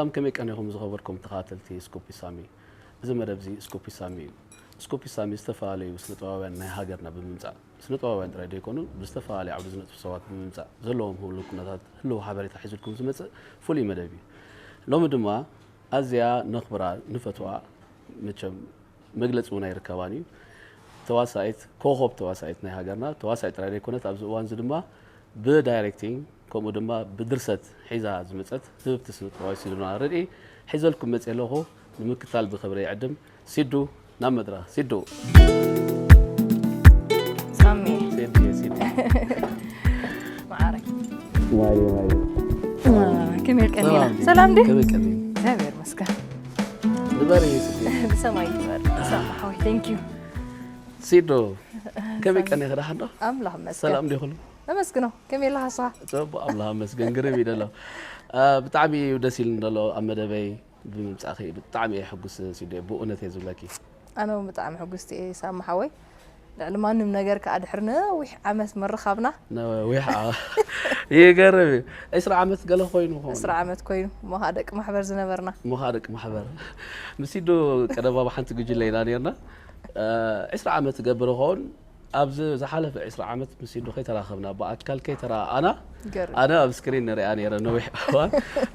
ሰላም፣ ከመይ ቀኒኹም ዝኸበርኩም ተኸታተልቲ ስኩፕ ሳሚ? እዚ መደብ እዚ ስኩፕ ሳሚ እዩ። ስኩፕ ሳሚ ዝተፈላለዩ ስነ ጥበባውያን ናይ ሃገርና ብምምጻእ፣ ስነ ጥበባውያን ጥራይ ዘይኮኑ፣ ብዝተፈላለየ ዓውዲ ዝነጥፉ ሰባት ብምምጻእ፣ ዘለዎም ህሉው ኩነታት፣ ህሉው ሓበሬታ ሒዙልኩም ዝመጽእ ፍሉይ መደብ እዩ። ሎሚ ድማ ኣዝያ ነኽብራ፣ ንፈትዋ፣ መቸም መግለጺ እውን ኣይርከባን እዩ። ተዋሳኢት፣ ኮኾብ ተዋሳኢት ናይ ሃገርና፣ ተዋሳኢት ጥራይ ዘይኮነት፣ ኣብዚ እዋን እዚ ድማ ብዳይሬክቲንግ፣ ከምኡ ድማ ብድርሰት ሒዛ ዝመጸት ህብብቲ ስነ ጥበባዊት ሲዶና ረድኢ ሒዘልኩም መጽየ ኣለኹ። ንምክታል ብኽብሪ ይዕድም። ሲዱ፣ ናብ መድረኽ። ሲዱ። ሳሚ፣ ሲዱ፣ ሲዱ። መዓረይ። ማየ፣ ማየ። ከመይ ቀኒና? ሰላም ድዩ? ሰላም ድዩ? ከመይ ቀኒና? እግዚኣብሔር ይመስገን። ንበሪ፣ ሲዱ። ብሰማይ ይበር። ሳሚ ሓወይ፣ thank you። ሲዱ፣ ከመይ ቀኒኺ? ደሓን ዶ? ኣምላኽ ይመስገን። ሰላም ድዩ ኩሉ? ነመስግኖ። ከመይ ኣለኻ ንስኻ? ጽቡቕ፣ ኣምላኽ ይመስገን። ግርም እዩ ደሎ። አ፣ ብጣዕሚ እዩ ደስ ኢሉኒ ደሎ ኣብ መደበይ ብምምጻእኺ ብጣዕሚ እየ ሕጉስ ሲዱ፣ ብእውነት እየ ዝብለኪ። ኣነ እውን ብጣዕሚ ሕጉስቲ እየ ሳሚ ሓወይ። ልዕሊ ማንም ነገር ከኣ ድሕሪ ነዊሕ ዓመት ምርኻብና። ነዊሕ፣ አ፣ ይገርም እዩ። ዕስራ ዓመት ገለ ኮይኑ ኾን። ዕስራ ዓመት ኮይኑ፣ እሞ ኸኣ ደቂ ማሕበር ዝነበርና። እሞ ኸኣ ደቂ ማሕበር። ምስ ሲዱ ቀደም ኣብ ሓንቲ ጉጅለ ኢና ነርና። አ፣ ዕስራ ዓመት ዝገብር ኸውን፣ ኣብዚ ዝሓለፈ ዕስራ ዓመት ምስ ሲዱ ከይተራኸብና፣ ብኣካል ከይተረኣኣና፣ ይገርም። ኣነ ኣብ ስክሪን ንሪኣ ነይረ ነዊሕ እዋን።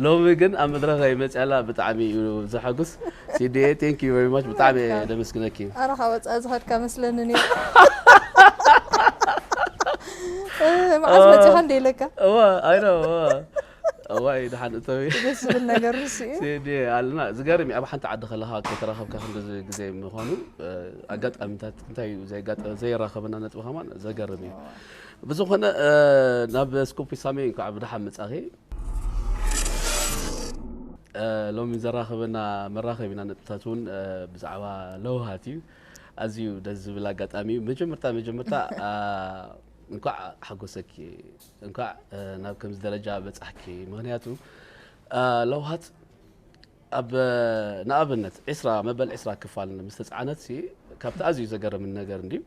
ሎሚ ግን ኣብ መድረኽ መፅኣላ ብጣዕሚ እዩ ዘሐጉስ። ሲዱየ፣ thank you very much፣ ብጣዕሚ እየ ደመስግነኪ። ኣነ ካብ ወፃኢ ዝኸድካ መስለኒ ነይሩ። እ፣ መዓስ መፂኻ እንደ ኢለካ? እዋ፣ ኣይ ነው፣ እዋ። እዋይ፣ ደሓን እተዊ። ደስ ዝብል ነገር ንሱ እዩ። ሲዲ ኣለና። ዝገርም እዩ፣ ኣብ ሓንቲ ዓዲ ከለኻ ከይተራኸብካ ክንድዚ ግዜ ምዃኑ፣ እ፣ ኣጋጣሚታት እንታይ እዩ ዘየጋጠ-፣ ዘየራኸበና ነጥቢ ከማን ዘገርም እዩ። ብዝኾነ፣ እ፣ ናብ ስኩፕ ሳሚ እንኳዕ ብደሓን መጻኺ። እ፣ ሎሚ ዘራኸበና መራኸቢና ነጥብታት እውን፣ እ፣ ብዛዕባ ለውሃት እዩ። ኣዝዩ ደስ ዝብል ኣጋጣሚ እዩ። መጀመርታ፣ መጀመርታ፣ እ፣ እንኳዕ ሓጎሰኪ፣ እንኳዕ፣ እ፣ ናብ ከምዚ ደረጃ በጻሕኪ። ምኽንያቱ፣ እ፣ ለውሃት ኣብ፣ ንኣብነት፣ ዕስራ፣ መበል ዕስራ ክፋል ምስ ተጻዕነትሲ፣ ካብቲ ኣዝዩ ዘገርምን ነገር እንድዩ፣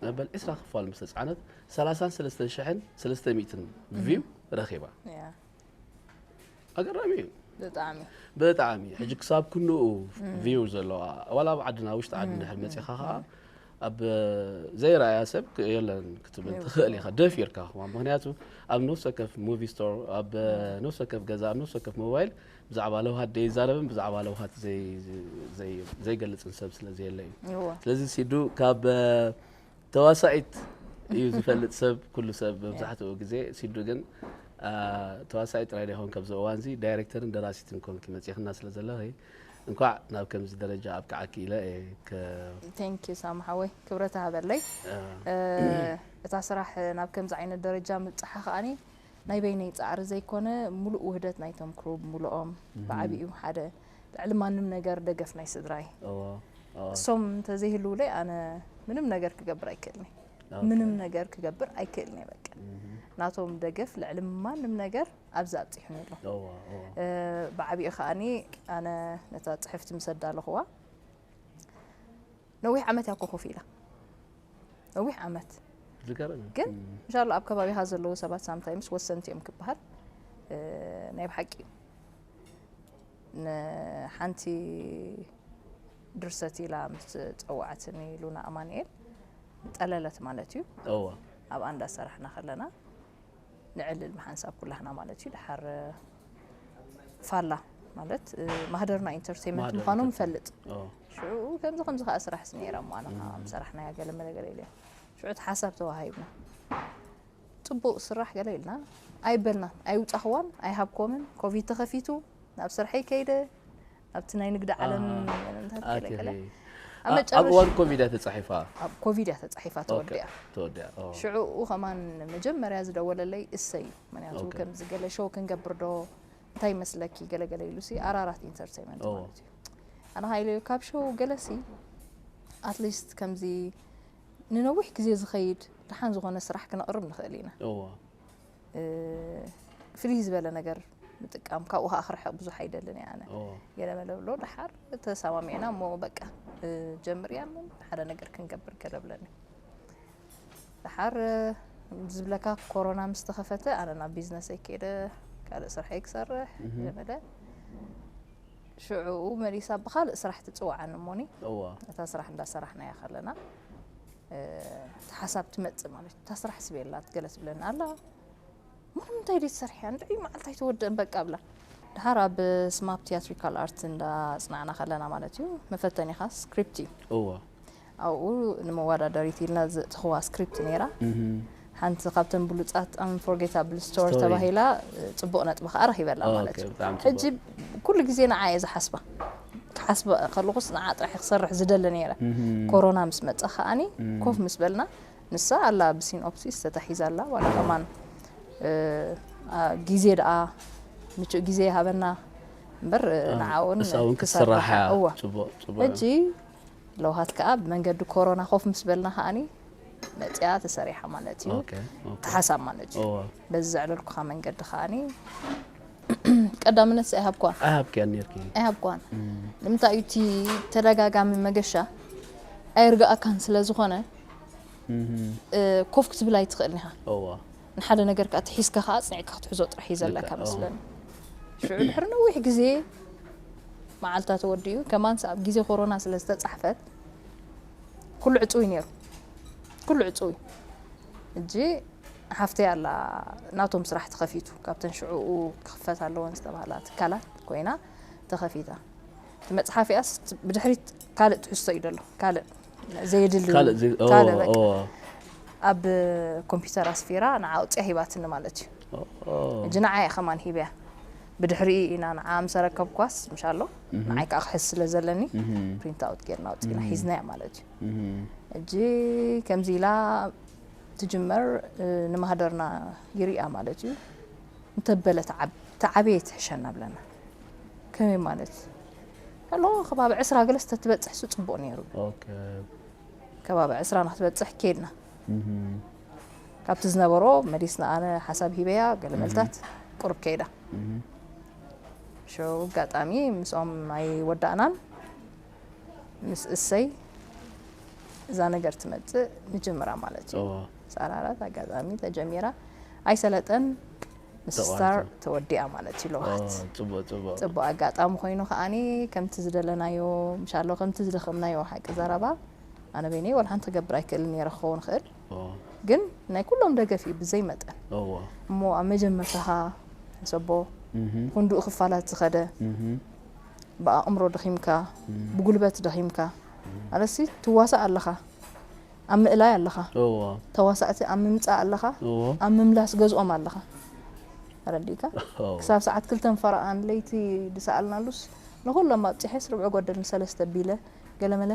መበል ዕስራ ክፋል ምስ ተጻዕነት፣ ሰላሳን ሰለስተን ሽሕን ሰለስተ ሚእትን ቪው ረኺባ። ያ፣ ኣገራሚ እዩ። ብጣዕሚ። ብጣዕሚ። ሕጂ ክሳብ ክንኡ ቪው ዘለዋ፣ ዋላ ኣብ ዓድና፣ ውሽጢ ዓዲ እንድሕር መጺኻ ኸኣ፣ ኣብ ዘይረኣያ ሰብ ክ-፣ የለን ክትብል ትኽእል ኢኻ፣ ደፊርካ ኸማን። ምኽንያቱ፣ ኣብ ነፍሲ ወከፍ ሙቪ ስቶር፣ ኣብ ነፍሲ ወከፍ ገዛ፣ ኣብ ነፍሲ ወከፍ ሞባይል፣ ብዛዕባ ለውሃት ዘይዛረብን ብዛዕባ ለውሃት ዘይ-፣ ዘይ-፣ ዘይገልጽን ሰብ ስለ ዘየለ እዩ። እወ። ስለዚ ሲዱ ካብ፣ እ፣ ተዋሳኢት እዩ ዝፈልጥ ሰብ፣ ኩሉ ሰብ መብዛሕትኡ ግዜ። ሲዱ ግን፣ እ፣ ተዋሳኢት ጥራይ ዳይኮን ካብዚ እዋንዚ ዳይሬክተርን ደራሲትን ኮንኪ መጺኽና ስለ ዘለኺ፣ እንኳዕ ናብ ከምዚ ደረጃ ኣብቅዓኪ ኢለ እየ ከ-፣ Thank you ሳሚ ሓወይ፣ ክብረት ሃበለይ። እ፣ እ፣ እታ ስራሕ ናብ ከምዚ ዓይነት ደረጃ ምብጽሓ ከኣኒ ናይ በይነይ ጻዕሪ ዘይኮነ፣ ሙሉእ ውህደት ናይቶም ክሩ ብምሉኦም፣ ብዓቢኡ ሓደ ልዕሊ ማንም ነገር ደገፍ ናይ ስድራይ። እዎ፣ እዎ። እሶም እንተዘይህልውለይ ኣነ ምንም ነገር ክገብር ኣይክእልኒ። ኦኬ። ምንም ነገር ክገብር ኣይክእልኒ በቃ። ናቶም ደገፍ ልዕሊ ማንም ነገር ኣብዚ ኣብጺሑኒ ኣሎ። እዎ፣ እዎ። እ፣ ብዓቢኡ ከኣኒ ኣነ ነታ ጽሕፍቲ ምስ ኣዳለኹዋ ነዊሕ ዓመት እያ እኮ ኮፍ ኢላ። ነዊሕ ዓመት። ዝገርም እዩ። ግን እንሻላ ኣብ ከባቢኻ ዘለዉ ሰባት ሳምታይምስ ወሰንቲ እዮም ክበሃል፣ እ፣ ናይ ብሓቂ እዩ። ንሓንቲ ድርሰት ኢላ ምስ ጸዋዕትኒ ሉና ኣማኑኤል ጠለለት ማለት እዩ። እዎ። ኣብኣ እንዳሰራሕና ከለና ንዕልል ብሓንሳብ ኩላህና ማለት እዩ። ድሓር ፋላ ማለት፣ እ፣ ማህደርና ኢንተርቴይንመንት ማህደር ምዃኑ ኢንተርቴይንመንት። ንፈልጥ። እዎ። ሽዑ ከምዚ ከምዚ ከኣ ስራሕ ነይራ እሞ ኣነ ከኣ ምሰራሕናያ ገለ መለ ገለ ኢለ። ሽዑ እቲ ሓሳብ ተዋሂብና። ጽቡቕ ስራሕ ገለ ኢልና ኣይበልናን፣ ኣይውጻኽዋን፣ ኣይሃብኮምን። ኮቪድ ተኸፊቱ፣ ናብ ስርሐይ ከይደ፣ ናብቲ ናይ ንግዲ ዓለም ኣሃ። እንታይ ኣቲ ገለ ገለ። ኸይ-፣ ኣብ ኣ-፣ ኣብ መጨረሻ እዋን ኮቪድ እያ ተጻሒፋ። ኣብ ኮቪድ እያ ተጻሒፋ ኦኬ። ተወዲኣ። ተወዲኣ። ኦ። ሽዑኡ ከማን መጀመርያ ዝደወለለይ እሰይ እዩ። ምክንያቱ ኦኬ። ከምዚ ገለ ሾው ክንገብር ዶ እንታይ መስለኪ ገለ ገለ ኢሉሲ ኣራራት ኢንተርቴይንመንት ኦ። ማለት እዩ። ኣነ ከኣ ኢለዮ ካብ ሾው ገለሲ ኣትሊስት ከምዚ ንነዊሕ ግዜ ዝኸይድ ደሓን ዝኾነ ስራሕ ክነቕርብ ንኽእል ኢና። እዎ። እ፣ ፍልይ ዝበለ ነገር ምጥቃም፣ ካብኡ ከኣ ክርሕቕ ብዙሕ ኣይደልን እየ ኣነ። እዎ። ገለ መለ ብሎ ደሓር ተሰማሚዕና እሞ በቃ፣ እ፣ ጀምርያ እሞ ሓደ ነገር ክንገብር ገለ ብለኒ። ደሓር፣ እ፣ ዝብለካ ኮሮና ምስ ተኸፈተ ኣነ ናብ ቢዝነሰይ ከይደ ካልእ ስርሐይ ክሰርሕ እህ። ገለ መለ። ሽዑ መሊሳ ብኻልእ ስራሕ ትጽውዓኒ እሞኒ እዋ እታ ስራሕ እንዳሰራሕናያ ከለና እቲ ሓሳብ ትመጽእ ማለት እታ ስራሕ ስቤላ ገለ ትብለና ኣላ ምንም እንታይ ደይ ትሰርሕያ እንድዒ መዓልቲ ኣይተወደእን በቃ ብላ ድሓር ኣብ ስማፕ ቲያትሪካል ኣርት እንዳጽናዕና ከለና ማለት እዩ መፈተኒኻ ስክሪፕት እዩ እዋ ኣብኡ ንመወዳደሪት ኢልና ዘእትኽዋ ስክሪፕት ነይራ ሓንቲ ካብተን ብሉፃት ኣንፎርጌታብል ስቶሪ ተባሂላ ፅቡቕ ነጥቢ ከዓ ረኪበላ ማለት እዩ ሕጂ ኩሉ ግዜ ንዓ እየ ዝሓስባ ክሓስባ ከለኩስ ንዓ ጥራሕ ክሰርሕ ዝደሊ ነይረ ኮሮና ምስ መፀ ከዓኒ ኮፍ ምስ በልና ንሳ ኣላ ብሲንኦፕሲስ ተታሒዛ ኣላ ዋላ ከማን ግዜ ደኣ ምቹእ ግዜ ይሃበና እምበር ንዓውን እሳውን ክትስራሕ እያ እዋ ፅቡቅ ፅቡቅ ሕጂ ለውሃት ከዓ ብመንገዲ ኮሮና ኮፍ ምስ በልና ከዓኒ መፅያ ተሰሪሓ ማለት እዩ ተሓሳብ ማለት እዩ በዚ ዘዕለልኩካ መንገዲ ከዓኒ ቀዳምነት ኣይሃብኳን ኣይሃብክያን ነርኪ ኣይሃብኳን ንምንታይ እዩ እቲ ተደጋጋሚ መገሻ ኣይርግኣካን ስለ ዝኾነ ኮፍ ክትብል ኣይትኽእልን ኢኻ ንሓደ ነገር ከዓ ተሒዝካ ከዓ ኣፅኒዕካ ክትሕዞ ጥራሕ እዩ ዘለካ መስለኒ ሽዑ ድሕሪ ነዊሕ ግዜ መዓልታ ተወዲኡ ከማን ኣብ ግዜ ኮሮና ስለ ዝተፃሕፈት ኩሉ ዕፅው ነይሩ ኩሉ ዕፅው እዩ እጂ ሓፍተይ ኣላ ናቶም ስራሕ ተኸፊቱ ካብተን ሽዑኡ ክኽፈት ኣለወን ዝተባሃላ ትካላት ኮይና ተኸፊታ እቲ መፅሓፍ ያስ ብድሕሪት ካልእ ትሕዝቶ እዩ ደሎ ካልእ ዘየድሊ ካልእ በቃ ኣብ ኮምፒውተር ኣስፊራ ንዓ ኣውፅያ ሂባትኒ ማለት እዩ እጂ ንዓ እየ ከማን ሂበያ ብድሕሪኡ ኢና ንዓ ምስ ኣረከብኳስ ምሻሎ ንዓይ ከዓ ክሕዝ ስለ ዘለኒ ፕሪንት ኣውት ጌርና ኣውፅና ሒዝናያ ማለት እዩ እጂ ከምዚ ኢላ ትጅመር ንማህደርና ይሪኣ ማለት እዩ እንተበለ ተዓብየ ትሕሸና ብለና ከመይ ማለት ኣሎ ከባቢ ዕስራ ገለስ ተትበፅሕ ሱ ፅቡቅ ነይሩ ከባቢ ዕስራ ንክትበፅሕ ኬድና ካብቲ ዝነበሮ መሊስና ኣነ ሓሳብ ሂበያ ገለ መልታት ቁርብ ከይዳ ሸው ኣጋጣሚ ምስኦም ኣይወዳእናን ምስ እሰይ እዛ ነገር ትመፅእ ንጅምራ ማለት እዩ ሰራራት ኣጋጣሚ ተጀሚራ ኣይሰለጠን ምስ ስታር ተወዲኣ ማለት እዩ ለውሃት ፅቡቅ ኣጋጣሚ ኮይኑ ከዓኒ ከምቲ ዝደለናዮ ምሻሎ ከምቲ ዝደኸምናዮ ሓቂ ዘረባ ኣነ በይነይ ወላ ሓንቲ ክገብር ኣይክእልን ነይረ ክኸውን ይኽእል ግን ናይ ኩሎም ደገፍ እዩ ብዘይ መጠን እሞ ኣብ መጀመርታኻ ሰቦ ክንድኡ ክፋላት ዝኸደ ብኣእምሮ ደኺምካ ብጉልበት ደኺምካ ኣለሲ ትዋሳእ ኣለኻ ኣብ ምእላይ ኣለኻ ተዋሳእቲ ኣብ ምምፃእ ኣለኻ ኣብ ምምላስ ገዝኦም ኣለኻ ረዲእካ ክሳብ ሰዓት ክልተን ፈረቓን ለይቲ ዝሰኣልናሉስ ንኩሎም ኣብፂሐስ ርብዒ ጎደል ንሰለስተ ቢለ ገለመለ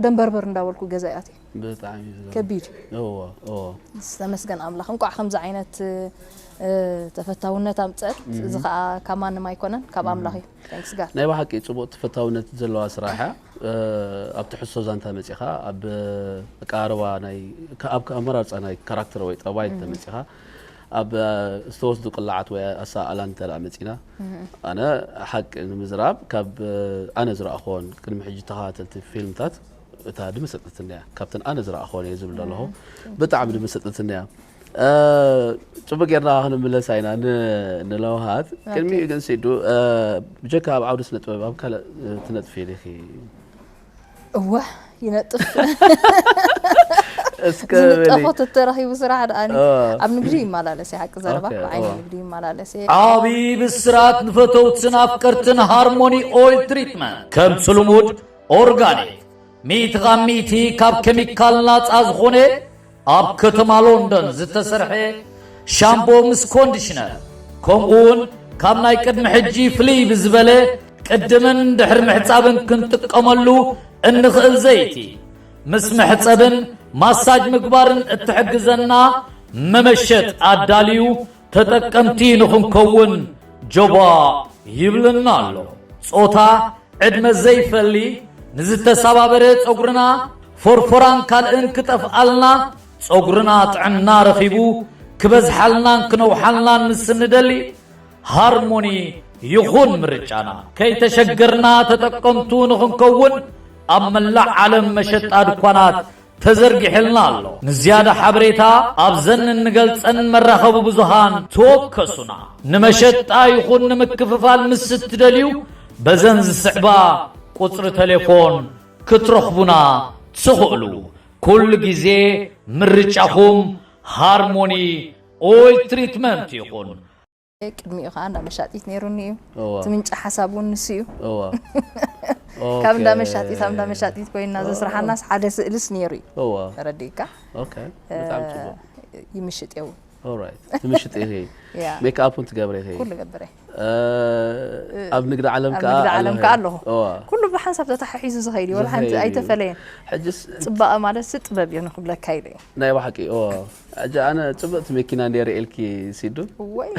ደንበርበር እንዳበልኩ ገዛ ይኣትየ ብጣዕሚ እዩ ዝገርም። ከቢድ እዎ እዎ ተመስገን ኣምላኽ እንቋዕ ከምዚ ዓይነት እ፣ ተፈታውነት ኣምፀት እዚ ከዓ ካብ ማንም ኣይኮነን ካብ ኣምላኽ እዩ thanks God ናይ ብሓቂ ፅቡቅ ተፈታውነት ዘለዋ ስራሕ እያ። እ፣ ኣብ ትሕዝቶ ዛንታ መፂኻ ኣብ ኣቀራርባ ናይ ኣብ ኣመራርፃ ናይ ካራክተር ወይ ጠባይ ተመፂኻ ኣብ ዝተወስዱ ቅላዓት ወይ ኣሰኣእላ እንተ ደኣ መፂና ኣነ ሓቂ ንምዝራብ ካብ ኣነ ዝረኣኽዎን ቅድሚ ሕጂ ተኸታተልቲ ፊልምታት እታ ድምሰጠትኒ እያ ካብተን ኣነ ዝረኣኽዎን እየ ዝብል ዘለኹ ብጣዕሚ ድምሰጠትኒ እያ ፅቡቅ ጌርና ክንምለስ ኢና ንለውሃት ቅድሚኡ ግን ሲዱ ብጀካ ኣብ ዓውዲ ስነ ጥበብ ኣብ ካልእ ትነጥፊ ኢኺ እወ ይነጥፍ እስከ በሊ ዝንጠፎ ተተረኺቡ ስራሕ ደኣኒ ኣብ ንግዲ ይመላለስ እየ ሓቂ ዘረባ ኦኬ፣ ብዓይኒ እወ። ንግዲ ይመላለስ እየ ዓብዪ ብስራት ንፈተውትን ኣፍቀርትን ሃርሞኒ ኦይል ትሪትመንት ከምቲ ልሙድ ኦርጋኒክ ሚእቲ ካብ ሚእቲ ካብ ኬሚካል ናፃ ዝኾነ ኣብ ከተማ ሎንደን ዝተሰርሐ ሻምቦ ምስ ኮንዲሽነር ከምኡ እውን ካብ ናይ ቅድሚ ሕጂ ፍልይ ብዝበለ ቅድምን ድሕሪ ምሕፃብን ክንጥቀመሉ እንኽእል ዘይቲ ምስ መሕፀብን ማሳጅ ምግባርን እትሕግዘና መመሸጥ ኣዳልዩ ተጠቀምቲ ንኽንከውን ጀባ ይብለና ኣሎ። ጾታ፣ ዕድመ ዘይፈሊ፣ ንዝተሰባበረ ጸጉርና፣ ፎርፎራን ካልእን ክጠፍኣልና፣ ጸጉርና ጥዕና ረኺቡ ክበዝሓልናን ክነውሓልናን ምስ እንደሊ፣ ሃርሞኒ ይኹን ምርጫና። ከይተሸገርና ተጠቀምቱ ንኽንከውን፣ ኣብ መላእ ዓለም መሸጣ ድኳናት ተዘርጊሕልና ኣሎ። ንዝያዳ ሓበሬታ ኣብዘን እንገልጸን መራኸቢ ብዙሃን ተወከሱና። ንመሸጣ ይኹን ንምክፍፋል ምስ እትደልዩ፣ በዘን ዝስዕባ ቁጽሪ ቴሌፎን ክትረኽቡና ትኽእሉ። ኩሉ ግዜ ምርጫኹም ሃርሞኒ ኦይል ትሪትመንት ይኹን። ቅድሚኡ ከዓ እንዳ መሻጢት ነይሩኒ እዩ። እዋ እቲ ምንጪ ሓሳብ እውን ንሱ እዩ። እዋ ካብ እንዳ ኦኬ። መሻጢት ኣብ እንዳ መሻጢት ኮይና ዘስርሓናስ ሓደ ስእልስ ነይሩ እዩ። እዋ ተረዲእካ? ኦኬ ብጣዕሚ ጽቡቅ። ይምሽጥ የው ኦራይት ትምሽጥ ኢኺ ያ ሜክኣፕ እውን ትገብሪ ኢኺ። ኩሉ ገብረ። እ፣ ኣብ ንግዲ ዓለም ኣብ ከዓ ንግዲ ዓለም ኣለኺ። ከዓ ኣለኹ። እዋ ኩሉ ብሓንሳብ ተታሓሒዙ ዝኸይድ እዩ። ወላ ሓንቲ ዝኸይድ እዩ። ኣይተፈለየን። ሕጅስ ጽባቐ ማለት ሲ ጥበብ እዩ ንክብለካ ኢለ እዩ። ናይ ብሓቂ እዋ ሕጂ ኣነ ጽብቕቲ መኪና እንድየ ርእየልኪ ሲዱ ወይ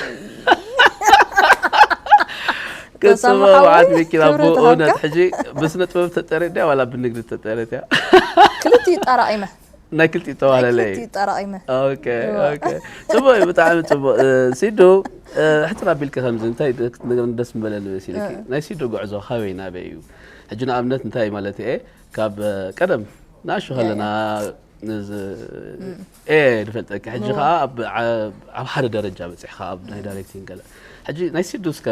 ክጽበ ተሰማሓዊ በዓል መኪና ክብረት ብእውነት ሃብካ። ሕጂ ብስነ ጥበብ ተጠረ ድያ ዋላ ብንግዲ ተጠረት እያ። ክልቲኡ ጠራቒመ ናይ ክልቲኡ ተዋለለ እዩ። ክልቲኡ ጠራቒመ ኦኬ እዋ። ኦኬ ጽቡቅ እዩ ብጣዕሚ ጽቡቅ። እ፣ ሲዱ እ፣ ሕጽር ኣቢልኪ ከምዚ እንታይ ክትነግርኒ ደስ ምበለኒ መሲልኪ? እ። ናይ ሲዱ ጉዕዞ ካበይ ናበይ እዩ? ሕጂ ንኣብነት እንታይ ማለት እየ ካብ እ፣ ቀደም ንኣሹ ከለና ንዝ- ኤ ንፈልጠኪ ሕጂ እዋ። ከዓ ኣብ ዓ- ኣብ ሓደ ደረጃ በፂሕካ ኣብ ናይ ዳይሬክቲንግ ገለ ሕጂ ናይ ሲዱስ ከ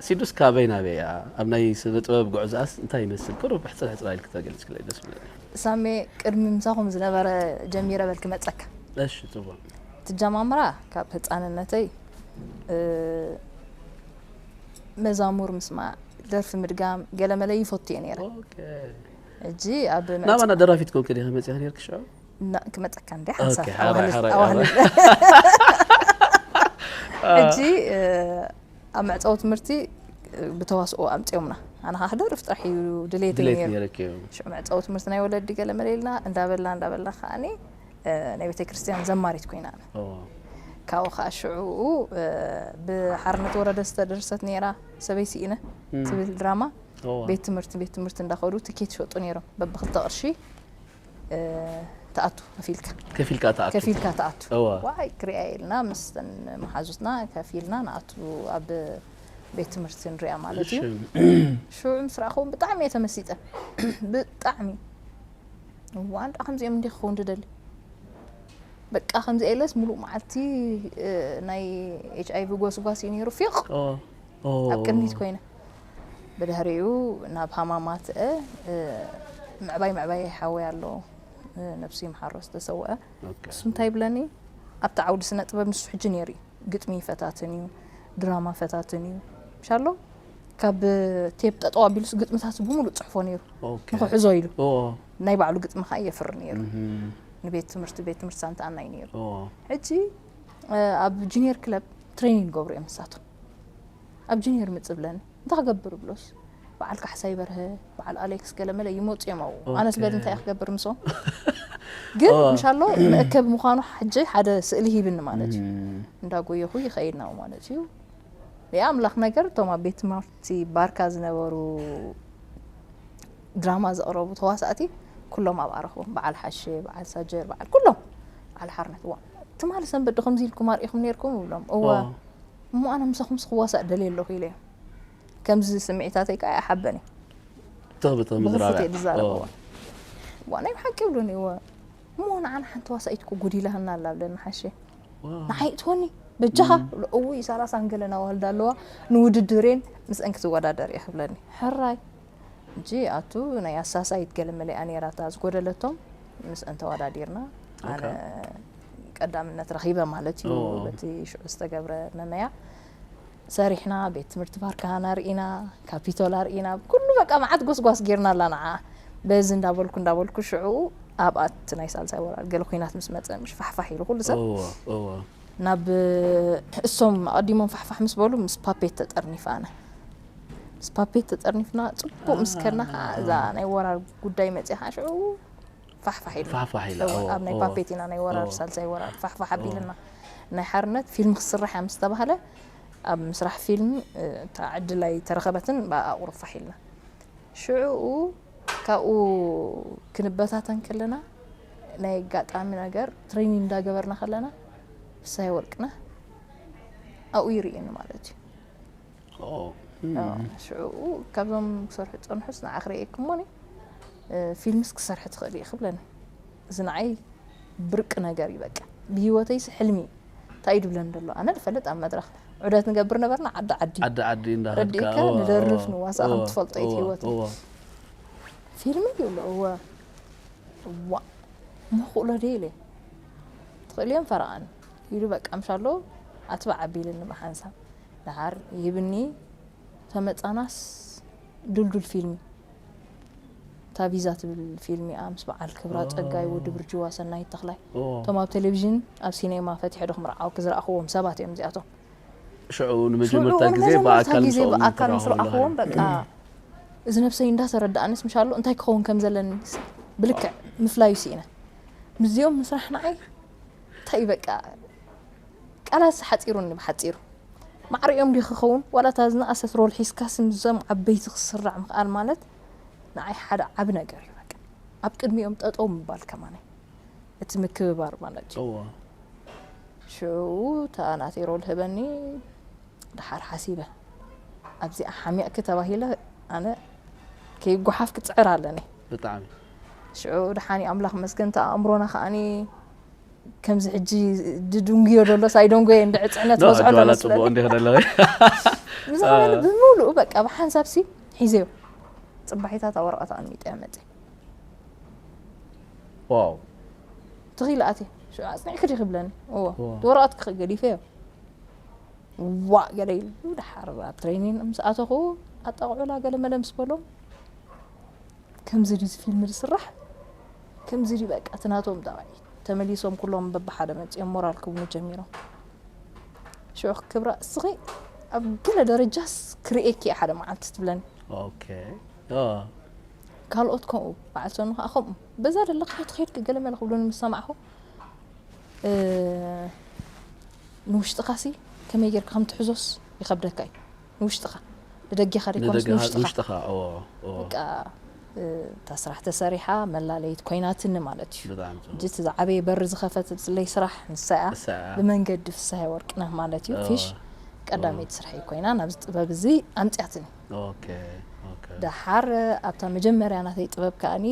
ሲዱስ ካበይ ናበይ እያ ኣብ ናይ ስነ ጥበብ ጉዕዞኣስ እንታይ ይመስል ቅሩብ ሕፅር ሕፅር ኢልኪ ተገልፅክለይ ደስ ምበለኒ። ሳሜ ቅድሚ ምሳኹም ዝነበረ ጀሚረ በል ክመፀካ እሺ ፅቡቅ ትጀማምራ ካብ ህፃንነተይ እ፣ መዛሙር ምስማዕ ደርፊ ምድጋም ገለመለ ይፈቱ እየ ነይረ ኦኬ እጂ ኣብ ናባና ደራፊት ኮንክ ዲኻ መፂኻ ነርክ ሽዑ ና- ክመፀካ እንደ ኦኬ ሓንሳብ ሓራይ ሓራይ ኣዋህልል ሓራይ ሕጂ እ፣ ኣብ መዕፀዊ ትምህርቲ እ፣ ብተዋስኦ ኣምፅኦምና ኣነ ከዓ ክደርፍ ጥራሕ እዩ ድሌተይ ድሌት ነይሩ ነርክ እዩ ሽዑ መዕፀዊ ትምህርቲ ናይ ወለዲ ገለ መለ ኢልና እንዳበልና እንዳበልና ከዓኒ እ፣ ናይ ቤተ ክርስቲያን ዘማሪት ኮይና ኣነ ኦ ካብኡ ከዓ ሽዑኡ እ፣ ብሓርነት ወረደ ዝተደርሰት ነይራ ሰበይ ስኢነ እም። ትብል ድራማ ኦ ቤት ትምህርቲ ቤት ትምህርቲ እንዳኸዱ ትኬት ይሸጡ ነይሮም በብክልተ ቅርሺ እ፣ ትኣቱ ከፊልካ ከፊልካ ተኣቱ ከፊልካ ትኣቱ እዋ ዋይ ክሪኣ ኢልና ምስተን መሓዙትና ከፊልና ንኣቱ ኣብ ቤት ትምህርቲ ንሪኣ ማለት እዩ እሺ ሽዑ ምስ ረኣኹዎም ብጣዕሚ እየ ተመሲጠ ብጣዕሚ እዋ እንዳ ከምዚኦም እንዲ ክኸውን ድደሊ በቃ ከምዚ ኤለስ ሙሉእ መዓልቲ እ፣ ናይ ኤች ኣይቪ ጎስጓስ እዩ ነይሩ ፊቕ ኦ ኦ ኣብ ቅድሚት ኮይነ ብድሕሪኡ ናብ ሃማማት እ፣ እ፣ ምዕባይ ምዕባይ ሓወይ ኣሎ እ፣ ነብሱ ይምሓሮ ዝተሰወአ ኦኬ እሱ እንታይ ይብለኒ ኣብቲ ዓውዲ ስነ ጥበብ ንሱ ሕጂ ነይሩ እዩ ግጥሚ ፈታትን እዩ ድራማ ፈታትን እዩ ምሻሎ ካብ ቴፕ ጠጠው ኣቢሉስ ግጥምታት ብምሉእ ፅሕፎ ነይሩ ኦኬ ንክሕዞ ኢሉ ኦ ናይ ባዕሉ ግጥሚ ከዓ የፍር ነይሩ እም ንቤት ትምህርቲ ቤት ትምህርቲ ሳንታኣናይ ነይሩ ኦ ሕጂ እ፣ ኣብ ጁኒየር ክለብ ትሬኒንግ ገብሩ እዮም ንሳቶም ኣብ ጁኒየር ምፅእ ብለኒ እንታይ ክገብር ብሎስ በዓል ካሕሳይ በርሀ በዓል ኣሌክስ ገለመለ ይመፁ እዮም ኣብኡ ኣነስ በል እንታይ እየ ክገብር ምስኦም ግን ኦ። ምሻሎ መእከቢ ምዃኑ ሕጂ ሓደ ስእሊ ሂብኒ ማለት እዩ እም እንዳጎየኹ ይኸይድ ናብኡ ማለት እዩ የኣምላኽ ነገር እቶም ኣብ ቤት ትምህርቲ ባርካ ዝነበሩ ድራማ ዘቕረቡ ተዋሳእቲ ኩሎም ኣብኣ ረኽቦም በዓል ሓሸ በዓል ሳጀር በዓል ኩሎም በዓል ሓርነት እዋ ትማሊ ሰንበት ዶ ከምዚ ኢልኩም ኣርኢኹም ነርኩም ይብሎም እወ ኦ እሞ ኣነ ምሳኹምስ ክዋሳእ ደልየ ኣለኹ ኢለ ከምዚ ስምዒታተይ ከዓ ኣይሓበን እዩ ትኽቢ ትኽቢ ብኽፍት ዝራብያ እየ ዝዛረብ ኦ እዋ ዋ ናይ ሓቂ ይብሉኒ እወ እሞ ንዓና ሓንቲ ዋሳኢት እኮ ጎዲላህና ኣላ ብለኒ ሓሸ ዋው። ንዓይ ትኾኒ በጃኻ እውይ ሰላሳ ገለን ኣዋልድ ኣለዋ ንውድድሬን ምስአን ክትወዳደር እየ ክብለኒ ሕራይ እንጂ ኣቱ ናይ ኣሳሳይት ገለ መሊኣ ነይራ እታ ዝጎደለቶም ምስአን ተወዳዲርና ኣነ ኦኬ። ቀዳምነት ረኺበ ማለት እዩ ኦ። በቲ ሽዑ ዝተገብረ መመያ ሰሪሕና ቤት ትምህርቲ ባርካና ርኢና ካፒቶላ ርኢና ኩሉ በቃ መዓት ጎስጓስ ጌርና ኣላ ንዓ በዚ እንዳበልኩ እንዳበልኩ ሽዑ ኣብኣት ናይ ሳልሳይ ወራር ገለ ኩናት ምስ መፀ ምሽ ፋሕፋሕ ኢሉ ኩሉ ሰብ እዎ እዎ ናብ እሶም ኣቐዲሞም ፋሕፋሕ ምስ በሉ ምስ ፓፔት ተጠርኒፋ ኣነ ምስ ፓፔት ተጠርኒፍና ፅቡቅ ምስ ከድና ከዓ እዛ ናይ ወራር ጉዳይ መፅያ ከዓ ሽዑ ፋሕፋሕ ኢሉ ፋሕፋሕ ኢላ እወ፣ እዎ ኣብ ናይ እዎ ፓፔት ኢና ናይ ወራር እዎ ሳልሳይ ወራር ፋሕፋሕ ኣቢልና ናይ ሓርነት ፊልም ክስራሕ እያ ምስ ተባህለ ኣብ ምስራሕ ፊልም እታ ዕድል ኣይተረኸበትን ብኣኣ ቁሩብ ፋሕ ኢልና ሽዑኡ ካብኡ ክንበታተን ከለና ናይ ኣጋጣሚ ነገር ትሬኒንግ እንዳገበርና ከለና ፍሳይ ወርቅነህ ኣብኡ ይርእየኒ ማለት እዩ ኦ ሽዑኡ ካብዞም ክሰርሑ ዝፀንሑስ ንዓ ክርእየኪ እሞኒ ፊልምስ ክሰርሒ ትኽእል እየ ክብለኒ እዚ ንዓይ ብርቂ ነገር እዩ። በቃ ብህይወተይስ ሕልሚ እዩ። እንታይ እዩ ድብለኒ ደሎ? ኣነ ድፈልጥ ኣብ መድረኽ ዑደት ንገብር ነበርና፣ ዓዲ ዓዲ ዓዲ ዓዲ እንዳኸድካ ረዲእካ ንደርፍ ንዋሳእ ከም ትፈልጦ እዩ ህይወት። ፊልሚ ይብሎ እወ ዋ መኽእሎ ደ ኢለ ትኽእል እዮም ፈረቓኒ ኢሉ በቃ ምሻሎ ኣትባዕ ኣቢልኒ ብሓንሳብ ደሓር ይህብኒ። ተመጻናስ ዱልዱል ፊልሚ ታቪዛ ትብል ፊልሚ እያ ምስ በዓል ክብራ ጸጋይ፣ ወዲ ብርጅዋ፣ ሰናይት ተኽላይ። እቶም ኣብ ቴሌቪዥን ኣብ ሲኔማ ፈቲሐ ዶ ክምርዓወኪ ዝረኣኽዎም ሰባት እዮም እዚኣቶም። ሽዑ ንመጀመርታ ግዜ ብኣካል ምስኦም ብኣካል ምስ ተራኸቡ ረኣኽዎም በቃ እዚ ነብሰይ እንዳተረዳኣንስ ምሻሎ እንታይ ክኸውን ከም ዘለኒ ብልክዕ ምፍላዩ ስኢነ። ምስዚኦም ምስራሕ ንዓይ እንታይ እዩ በቃ ቃላት ሓፂሩኒ ብሓፂሩ። ማዕሪኦም ድዩ ክኸውን ዋላ እታ ዝነኣሰት ሮል ሒዝካስ ምስዞም ዓበይቲ ክስራዕ ምኽኣል ማለት ንዓይ ሓደ ዓቢ ነገር እዩ። በቃ ኣብ ቅድሚኦም ጠጠው ምባል ከማን እቲ ምክብባር ማለት እዩ። እዎ ሽዑ እታ ናተይ ሮል ህበኒ ድሓር ሓሲበ ኣብዚኣ ሓሚቕኪ ተባሂለ ኣነ ከይጓሓፍ ክፅዕር ኣለኒ። ብጣዕሚ ሽዑ ደሓኒ ኣምላኽ መስገን እቲ ኣእምሮና ከዓኒ ከምዚ ሕጂ ድድንጉዮ ደሎስ ኣይደንጎየ እንድዒ ፅዕነት ዶ በዝሖ ጅዋላ ተመስለኒ። ጽቡቕ እንዲህ ከደለዊ ብዝኾነ ብምሉኡ በቃ ብሓንሳብ ሲ ሒዘዮ ጽባሒታት ኣብ ወረቐት ኣንሚጠ መፀ ዋው ትኽኢል ኣትየ ሽዑ ኣፅኒዕኪ ዲኺ ይብለኒ እዎ እዎ። ወረቐት ክኸ ገዲፈዮ ዋእ ገለ ኢሉ ደሓር ኣብ ትሬኒን ምስ ኣተኹ ኣጣቕዑላ ገለ መለ ምስ በሎም ከምዚ ድዩ እዚ ፊልም ዝስራሕ ከምዚ ድዩ በቃ እቲ ናቶም ጣቕዒ ተመሊሶም ኩሎም በብሓደ መፂኦም ሞራል ክብኑ ጀሚሮም ሽዑ ክብራ እስኺ ኣብ ገለ ደረጃስ ክርእየኪ እየ ሓደ መዓልቲ ትብለኒ ኦኬ ኦ ካልኦት ከምኡ በዓል ሰኑ ከዓ ከምኡ በዛ ደለካ ትኸይድ ገለ መለ ክብሉኒ ምስ ሰማዕኹ እ፣ ንውሽጥኻ ሲ ከመይ ጌርካ ከም ትሕዞስ ይኸብደካ እዩ ንውሽጥኻ ንደጊኻ ደይኮነስ ንደገ ንውሽጥኻ ውሽጥኻ ኦ ኦ በቃ እ፣ እታ ስራሕ ተሰሪሓ መላለይት ኮይናትኒ ማለት እዩ ብጣዕሚ ጽቡቕ ሕጂ እቲ ዝዓበየ በሪ ዝኸፈትለይ ስራሕ ንሳ እያ እሳ እያ። ብመንገዲ ፍስሃ ወርቅነህ ማለት እዩ ኦ። ፊሽ ቀዳመይቲ ስርሐይ ኮይና ናብዚ ጥበብ እዚ ኣምፅያትኒ ኦኬ ኦኬ ደሓር ኣብታ መጀመርያ ናተይ ጥበብ ከዓኒ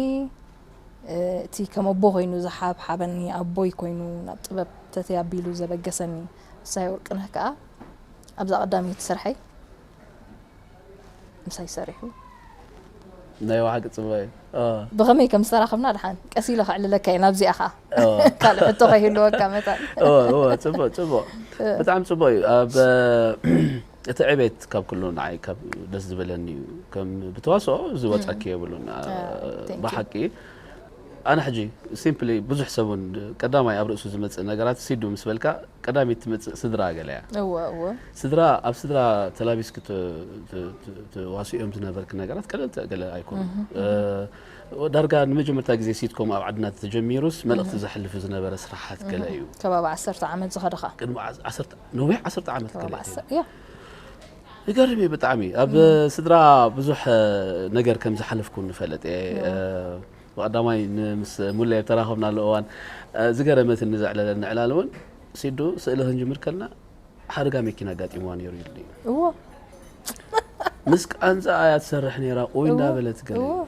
እ፣ እቲ ከም ኣቦ ኮይኑ ዝሓብሓበኒ ኣቦይ ኮይኑ ናብ ጥበብ ተተይ ኣቢሉ ዘበገሰኒ ፍስሃ ወርቅነህ ከዓ ኣብዛ ቀዳመይቲ ስርሐይ ምሳይ ሰሪሑ ናይ ዋሓቂ ጽቡቕ እዩ ኦ ብኸመይ ከም ዝተራኸብና ድሓን ቀስ ኢለ ከዕልለካ እየ ናብዚኣ ከዓ ኦ ካልእ ሕቶ ከይህልወካ መታን ኦ ኦ ጽቡቕ ጽቡቕ ብጣዕሚ ጽቡቕ እዩ ኣብ እቲ ዕቤት ካብ ኩሉ ንዓይ ካብ ደስ ዝበለኒ እዩ ከም ብተዋስኦ ዝወጻኪ የብሉን ኣ፣ thank you። ብሓቂ ኣነ ሕጂ ሲምፕሊ ብዙሕ ሰብ እውን ቀዳማይ ኣብ ርእሱ ዝመጽእ ነገራት ሲዱ ምስ በልካ ቀዳሚት ትመጽእ ስድራ ገለ እያ እወ እወ ስድራ ኣብ ስድራ ተላቢስኪ ት- ት- ት- ትዋስኦም ዝነበርኪ ነገራት ቀለልቲ ገለ ኣይኮኑ ዳርጋ ንመጀመርታ ግዜ ሲትኮም ኣብ ዓድና ተጀሚሩስ መልእኽቲ ዘሕልፍ ዝነበረ ስራሓት ገለ እዩ ከባቢ ዓሰርተ ዓመት ዝኸደኻ ቅድሚ ዓሰርተ ነዊሕ ዓሰርተ ዓመት ገለ ከባቢ እዩ። ዓሰርተ እያ ይገርም እዩ ብጣዕሚ ኣብ ስድራ ብዙሕ ነገር ከም ዝሓለፍኩ ንፈልጥ እየ ብቐዳማይ ምስ ሙለይ ተራኸብናሉ እዋን ዝገረመትኒ ዘዕለለኒ ዕላል እውን ሲዱ ስእሊ ክንጅምር ከልና ሓደጋ መኪና ኣጋጢምዋ ነይሩ ኢሉ እዩ እዎ ምስ ቃንዛ እያ ትሰርሕ ነይራ ቁይ እንዳበለት ገለ እዎ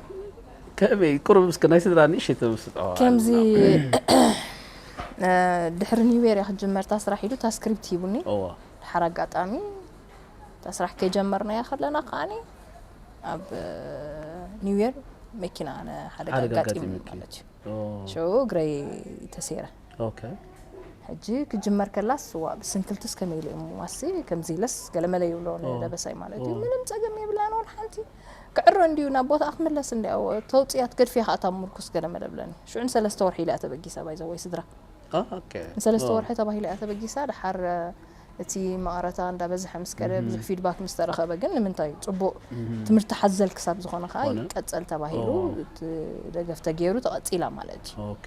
ከመይ ቁሩብ እስከ ናይ ስድራ ንእሽተይ ተመስጥዖ ከምዚ ድሕሪ ኒው የር እያ ክትጅመር እታ ስራሕ ኢሉ እታ ስክሪፕት ሂቡኒ እዎ ድሓር ኣጋጣሚ እታ ስራሕ ከይጀመርናያ ከለና ከዓኒ ኣብ ኒው የር መኪና ሓደ ሓደጋ ኣጋጢሙ ኣጋጢሙኪ። ማለት እዩ ኦ፣ ሽዑ እግረይ ተሰይረ ኦኬ ሕጂ ክጅመር ከላስ ዋ ብስንክልትስ ከመይ ኢለ እሞ ዋሲ ከምዚ ኢለስ ገለመለ ይብሎ ንደበሳይ ማለት እዩ ምንም ፀገም የብላን ወላ ሓንቲ ክዕሮ እንድዩ ናብ ቦታኣ ክምለስ እንድያ ተውፅያ ትገድፍያ ከዓ እታ ምርኩስ ገለመለ ብለኒ ሽዑ ንሰለስተ ወርሒ ኢለ እያ ተበጊሳ ባይዘወይ ስድራ አ፣ ኦኬ ንሰለስተ ኦ፣ ወርሒ ተባሂለ እያ ተበጊሳ ድሓር እቲ መቐረታ እንዳበዝሐ ምስ ከደ ብዙሕ ፊድባክ ምስ ተረኸበ ግን ንምንታይ እዩ ፅቡቕ ትምህርቲ ሓዘል ክሳብ ዝኾነ ከዓ ኾነ። ይቀፀል ተባሂሉ ኦ። እቲ ደገፍ ተገይሩ ተቐፂላ ማለት እዩ ኦኬ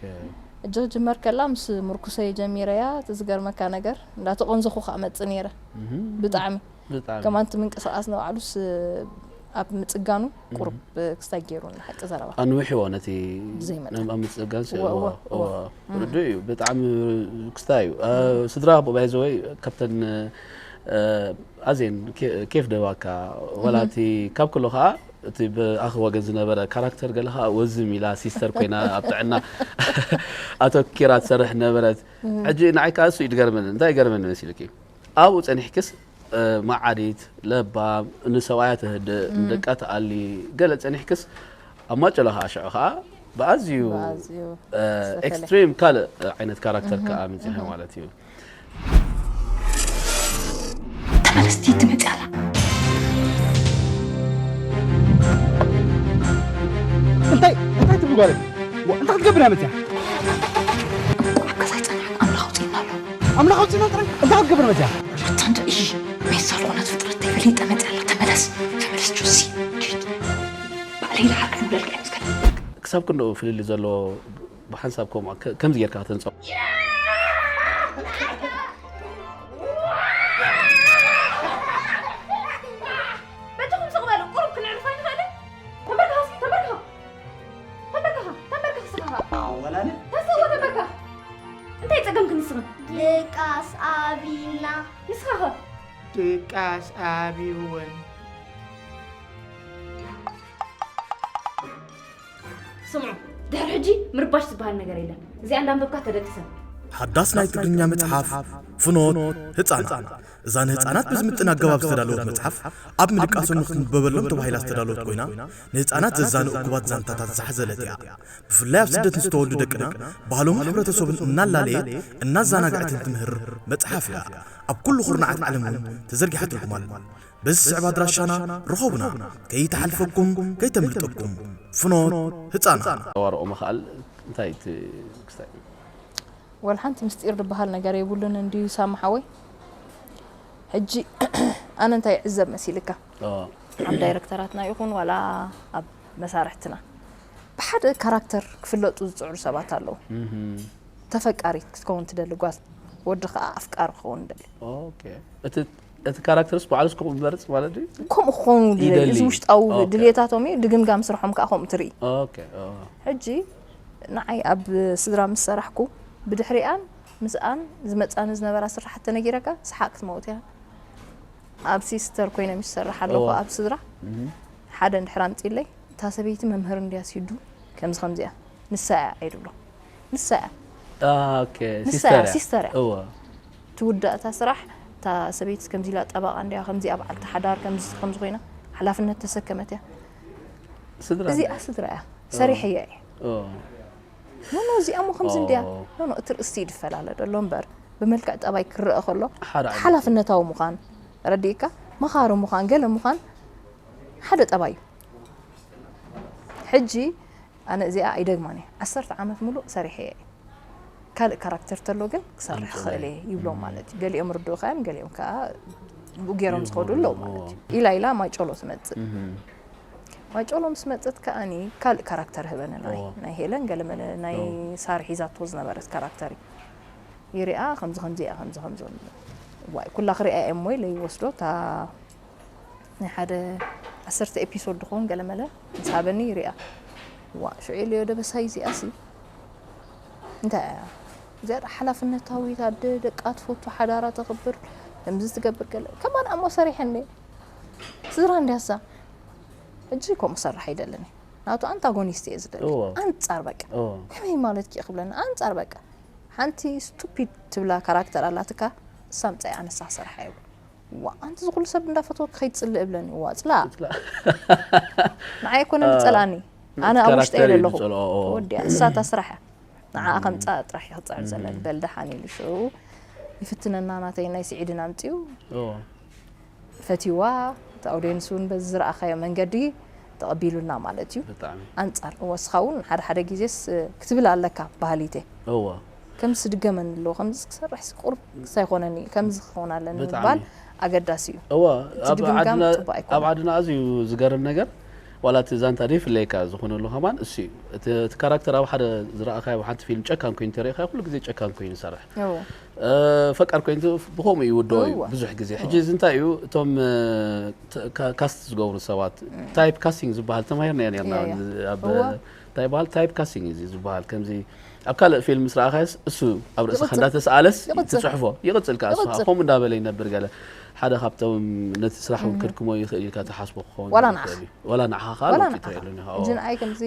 እጂ ክጅመር ከላ ምስ ምርኩሰይ ጀሚረያ እቲ ዝገርመካ ነገር እንዳተቆንዘኹ ከዓ መፅእ ነይረ ብጣዕሚ ብጣዕሚ ከማን እቲ ምንቅስቃስ ንባዕሉስ ኣብ ምፅጋኑ ቁሩብ ክስታይ ገይሩ ንሓቂ ዘረባ ኣንዊሕዎ ነቲ ብዘይመጠን። ናብ ኣብ ምፅጋን ሲ- እወ፣ እወ፣ እወ፣ እወ። እወ። ርዱእ እዩ ብጣዕሚ ክስታይ እዩ እ፣ ስድራ ባይዘወይ ካብተን እ፣ ኣዜን ኬ- ኬፍ ደባካ ወላ እቲ ካብ ኩሉ ከዓ እቲ ብኣኺ ወገን ዝነበረ ካራክተር ገለ ከዓ ወዝም ኢላ ሲስተር ኮይና ኣብ ጥዕና ኣተኪራ ትሰርሕ ነበረት። ሕጂ ንዓይ ከዓ እሱ እዩ ዝገርመኒ። እንታይ ይገርመኒ መሲልኪ? ኣብኡ ጸኒሕክስ እ፣ መዓዲት፣ ለባም፣ ንሰብኣያ ተህድእ፣ ንደቃ ትኣሊ፣ ገለ ጸኒሕክስ ኣብ ማጨሎ ከዓ ሽዑ ከዓ ብኣዝዩ ብኣዝዩ እ፣ ዝተፈለ። ኤክስትሪም ካልእ ዓይነት ካራክተር ከዓ ምጺኻ ማለት እዩ። ተመለስቲ ትመፅእ ኣላ። እንታይ እንታይ ትብሉ ጓለይ? ዋ፣ እንታይ ክትገብር እያ መፅያ? ኣብ ገዛ ይፀናሕካ ኣምላኽ ኣውፅእና ኣሎ። ኣምላኽ ኣውፅእና ጥራይ እንታይ ክትገብር መፅያ? ሩታ እንዶ እይ ቤት ሳልኾነት ፍጥረት ተይፈሊጠ መፅእ ኣላ። ተመለስ ተመለስ ጆሲ ኪድ። ባዕለይ ልሓቅ ንብለልካ እየ ምስከል ክሳብ ክንድኡ ፍልልይ ዘለዎ ብሓንሳብ ከምኡ ከ- ከምዚ ጌርካ ከተንፅኦ በጃኹም ስቕ በሉ፣ ቁሩብ ክንዕርፍ ኣይንኽእልን? ተንበርክኻ እስኪ፣ ተንበርክኻ። ተንበርክኻ፣ ተንበርክኽ እስኻ ኸኣ። ተስእዎ ተንበርክኽ። እንታይ ጸገምኪ ንስኺ? ድቃስ ኣብይና። ንስኻ ኸ? ድቃስ ኣብይወን። ስምዑ፣ ድሕሪ ሕጂ ምርባሽ ዝበሃል ነገር የለን። እዚኣ እንዳንበብካ ተደቅሰ። ሓዳስ ናይ ትግርኛ መጽሓፍ ፍኖት ህጻናት። እዛ ንህጻናት ብዝምጥን ኣገባብ ዝተዳለወት መጽሓፍ ኣብ ምድቃሶም ንክትንበበሎም ተባሂላ ዝተዳለወት ኮይና፣ ንህጻናት ዘዛኑ እኩባት ዛንታታት ዝሓዘለት እያ። ብፍላይ ኣብ ስደት ንዝተወልዱ ደቅና ባህሎምን ሕብረተሰቡን እናላለየት እናዘናግዐትን ትምህር መጽሓፍ እያ። ኣብ ኩሉ ኩርናዓት ዓለም እውን ተዘርጊሓ ትርጉም ኣሎ። በዚ ዝስዕብ ኣድራሻና ርኸቡና። ከይተሓልፈኩም ከይተምልጠኩም። ፍኖት ህጻናት። ኣዋርኦ ምኽኣል እንታይ እቲ ክስታይ? ወላ ሓንቲ ምስጢር ዝበሃል ነገር የብሉን እንድዩ ሳሚ ሓወይ። ሕጂ ኣነ እንታይ ይዕዘብ መሲልካ? ኣብ ዳይረክተራትና ይኹን ዋላ ኣብ መሳርሕትና ብሓደ ካራክተር ክፍለጡ ዝፅዕሩ ሰባት ኣለዉ። ተፈቃሪት ክትከውን ትደሊ ጓል፣ ወዲ ከዓ ኣፍቃሪ ክኸውን ይደሊ። ኦኬ። እቲ እቲ ካራክተርስ ባዕሉስ ከምኡ ዝመርጽ ማለት ድዩ? ከምኡ ክኾኑ ይደሊ። ይደሊ። እዚ ውሽጣዊ ኦኬ። ድልየታቶም እዩ። ድግምጋም ስርሖም ከዓ ከምኡ ትርኢ። ኦኬ። ኦ። ሕጂ ንዓይ ኣብ ስድራ ምስ ሰራሕኩ ብድሕሪኣን ምስኣን ዝመፃኒ ዝነበራ ስራሓት ተነጊረካ ሰሓቕ ክትመውት እያ። ኣብ ሲስተር ኮይነ ምስ ዝሰርሕ ኣለኹ እዋ። ኣብ ስድራ እህ። ሓደ እንድሕር ኣምፂለይ እታ ሰበይቲ መምህር እንድያ ሲዱ ከምዚ ከምዚ እያ ንሳ እያ ኣይድብሎ ንሳ እያ አ፣ ኦኬ። ንሳ ሲስተር እያ እያ። ሲስተር እያ እዋ። ትውዳእ እታ ስራሕ እታ ሰበይቲ ከምዚ ኢላ ጠበቃ እንድያ ከምዚኣ በዓልቲ ሓዳር ከምዚ ከምዚ ኮይና ሓላፍነት ተሰከመት እያ ስድራ። እዚኣ ስድራ እያ ሰሪሐያ እየ ኦ። ኖኖ እዚኣ ሞ ከምዚ እንድያ ኦ። ኖኖ እቲ ርእሲ ይድፈላለ ዶ እምበር ብመልክዕ ጠባይ ክረአ ከሎ ሓደ ዓይነት። ሓላፍነታዊ ምዃን ረዲእካ መኻሪ ምዃን ገለ ምዃን ሓደ ጠባይ እዩ ሕጂ ኣነ እዚኣ ኣይደግማን እየ ዓሰርተ ዓመት ሙሉእ ሰሪሐ እየ ካልእ ካራክተር ተሎ ግን ክሰርሕ ክኽእል እየ ይብሎም ማለት እዩ ገሊኦም ርድኡካ እዮም ገሊኦም ከዓ ብኡ ገይሮም ዝኸዱ ኣለዉ ማለት እዩ ኢላ ኢላ ማይጨሎ ትመፅእ እህ። ማይጨሎ ምስ መፀት ከኣኒ ካልእ ካራክተር ህበኒ ናይ እዎ። ናይ ሄለን ገለመለ ናይ እዎ። ሳሪ ሒዛቶ ዝነበረት ካራክተር እዩ ይሪኣ ከምዚ ከምዚ እያ ከምዚ ከምዚ ዋይ ኩላ ክሪኣ እየ እሞ ኢለ ይወስዶ እታ ናይ ሓደ ዓሰርተ ኤፒሶድ ድኸውን ገለመለ ምስ ሃበኒ ይሪኣ ዋ ሽዑ ኢለዮ ደበሳይ እዚኣሲ እንታይ እያ እዚኣ ሓላፍነታዊት ኣደ ደቃ ትፈቱ ሓዳራ ተኽብር ከምዚ ትገብር ገለ ከማን ኣሞ ሰሪሐኒ ስድራ እንድያሳ ሕጂ ከምኡ ክሰርሕ ኣይደልን እየ ናቱ ኣንታጎኒስት እየ ዝደሊ እዎ። ኣንጻር በቃ እዎ። ከመይ ማለት ኪ ክብለኒ ኣንጻር በቃ ሓንቲ ስቱፒድ ትብላ ካራክተር ኣላትካ እሳ ምጻይ ኣነሳ ክሰርሓ ይብል ዋ ኣንቲ ዝኩሉ ሰብ እንዳፈተወ ክኸይድ ጽልእ እብለኒ ዋ ጽላ ጽላ። ንዓይ ኣይኮነን ዝጸልኣኒ ኣነ ኣብ ውሽጠ ካራክተር እዩ ዘለኹ ዝጸልኦ፣ ኦ። ወዲያ እሳታ ስራሕ እያ ንዓ ከምጻ ጥራሕ ይኽጽዕር ዘለኒ በል ደሓን ኢሉ ሽዑ ይፍትነና ናተይ ናይ ስዒድን ኣምጺኡ ኦ። ፈትይዋ እቲ ኣውድየንስ እውን በዚ ዝረኣኻዮ መንገዲ ተቐቢሉና ማለት እዩ ብጣዕሚ። ኣንጻር ወስኻ እውን ሓደ ሓደ ግዜስ ክትብል ኣለካ ባህሊተ እዋ። ከምዚ ስድገመኒ ኣለዎ ከምዚ ክሰርሕ ቁርብ ክሳይኮነኒ እዩ ከምዚ ክኸውን ኣለኒ ብጣዕሚ። ምባል ኣገዳሲ እዩ እዋ እቲ ኣብ ድግምጋም ዓድና ጽቡቅ ኣብ ኣይኮነን ዓድና ኣዝዩ ዝገርም ነገር ዋላ እቲ ዛንታ ደይፍለየካ ዝኾነሉ ከማን እሱ እዩ እቲ እቲ ካራክተር ኣብ ሓደ ዝረኣኻዮ ኣብ ሓንቲ ፊልም ጨካን ኮይኑ ተሪእኻዮ ኩሉ ግዜ ጨካን ኮይኑ ይሰርሕ እዎ እ፣ ፈቃር ኮይኑ ብኸምኡ ይውድኦ እዩ እዎ። ብዙሕ ግዜ ሕጂ እዚ እንታይ እዩ እቶም እ፣ ተ- ካ- ካስት ዝገብሩ ሰባት ታይፕ ካስቲንግ ዝበሃል ተማሂርና ነርና እያ፣ እያ። ኣብ እዎ። እንታይ ይበሃል ታይፕ ካስቲንግ እዩ ዝበሃል ከምዚ ኣብ ካልእ ፊልም ምስ ረኣኻዮስ እሱ ኣብ ርእስኻ ይቕጽል። እንዳተሰኣለስ ይቕጽል። ትጽሕፎ ይቕጽል ከኣ እሱ ይቕጽል። ከምኡ እንዳበለ ይነብር ገለ ሓደ ካብቶም ነቲ ስራሕውን ከድክሞ ይኽእል ኢልካ ትሓስቦ ክኸውን ዋላ ይኽእል ንዓኻ። እዩ። ዋላ ንዓኻ ከኣ ዋላ ለውጢ ንዓኻ ትርእየሉ ኢኻ። ሕጂ ንዓይ ከምዚ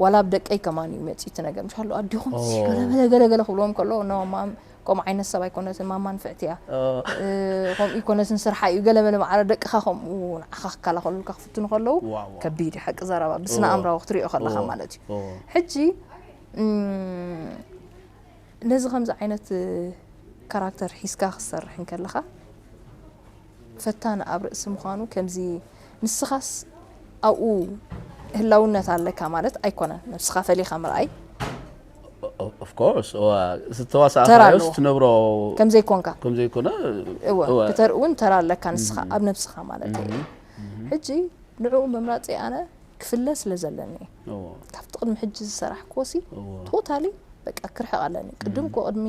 ዋላ ኣብ ደቀይ ከማን እዩ መጺኡ እቲ ነገር ምሻሉ ኣዲኹም ኦ። ገለመለ ገለገለ ክብልዎም ከሎ ኖ ማም ከምኡ ዓይነት ሰብ ኣይኮነትን ማማ ንፍዕቲ እያ ኦ። እ፣ ከምኡ ይኮነትን ስርሓ እዩ ገለመለ ማዕረ ደቅኻ ከምኡ ንዓኻ ክከላኸሉልካ ክፍትኑ ከለዉ ዋው፣ ዋው። ከቢድ እዩ ሓቂ ዘረባ ብስነ ኦ። ኣእምራዊ ክትሪኦ ከለኻ ኦ። ማለት እዩ ኦ። ሕጂ እም፣ ነዚ ከምዚ ዓይነት ካራክተር ሒዝካ ክትሰርሕ እንከለኻ ፈታኒ ኣብ ርእሲ ምዃኑ ከምዚ ንስኻስ ኣብኡ ህላውነት ኣለካ ማለት ኣይኮነን ነብስኻ ፈሊኻ ምርኣይ ኦፍኮርስ ተራ ዝተዋሳእካዮስ ኣለዎ። ትነብሮ ከም ዘይኮንካ ከም ዘይኮነ እወ እወ። ክተርኢ እውን ተራ ኣለካ ንስኻ ኣብ ነብስኻ ማለት እዩ ሕጂ ንዕኡ ምምራፀይ ኣነ ክፍለ ስለ ዘለኒ እዩ እዎ፣ ካብቲ ቅድሚ ሕጂ ዝሰራሕክዎ ሲ እዎ። ቶታሊ በቃ ክርሕቕ ኣለኒ ቅድም ኮ ቅድሚ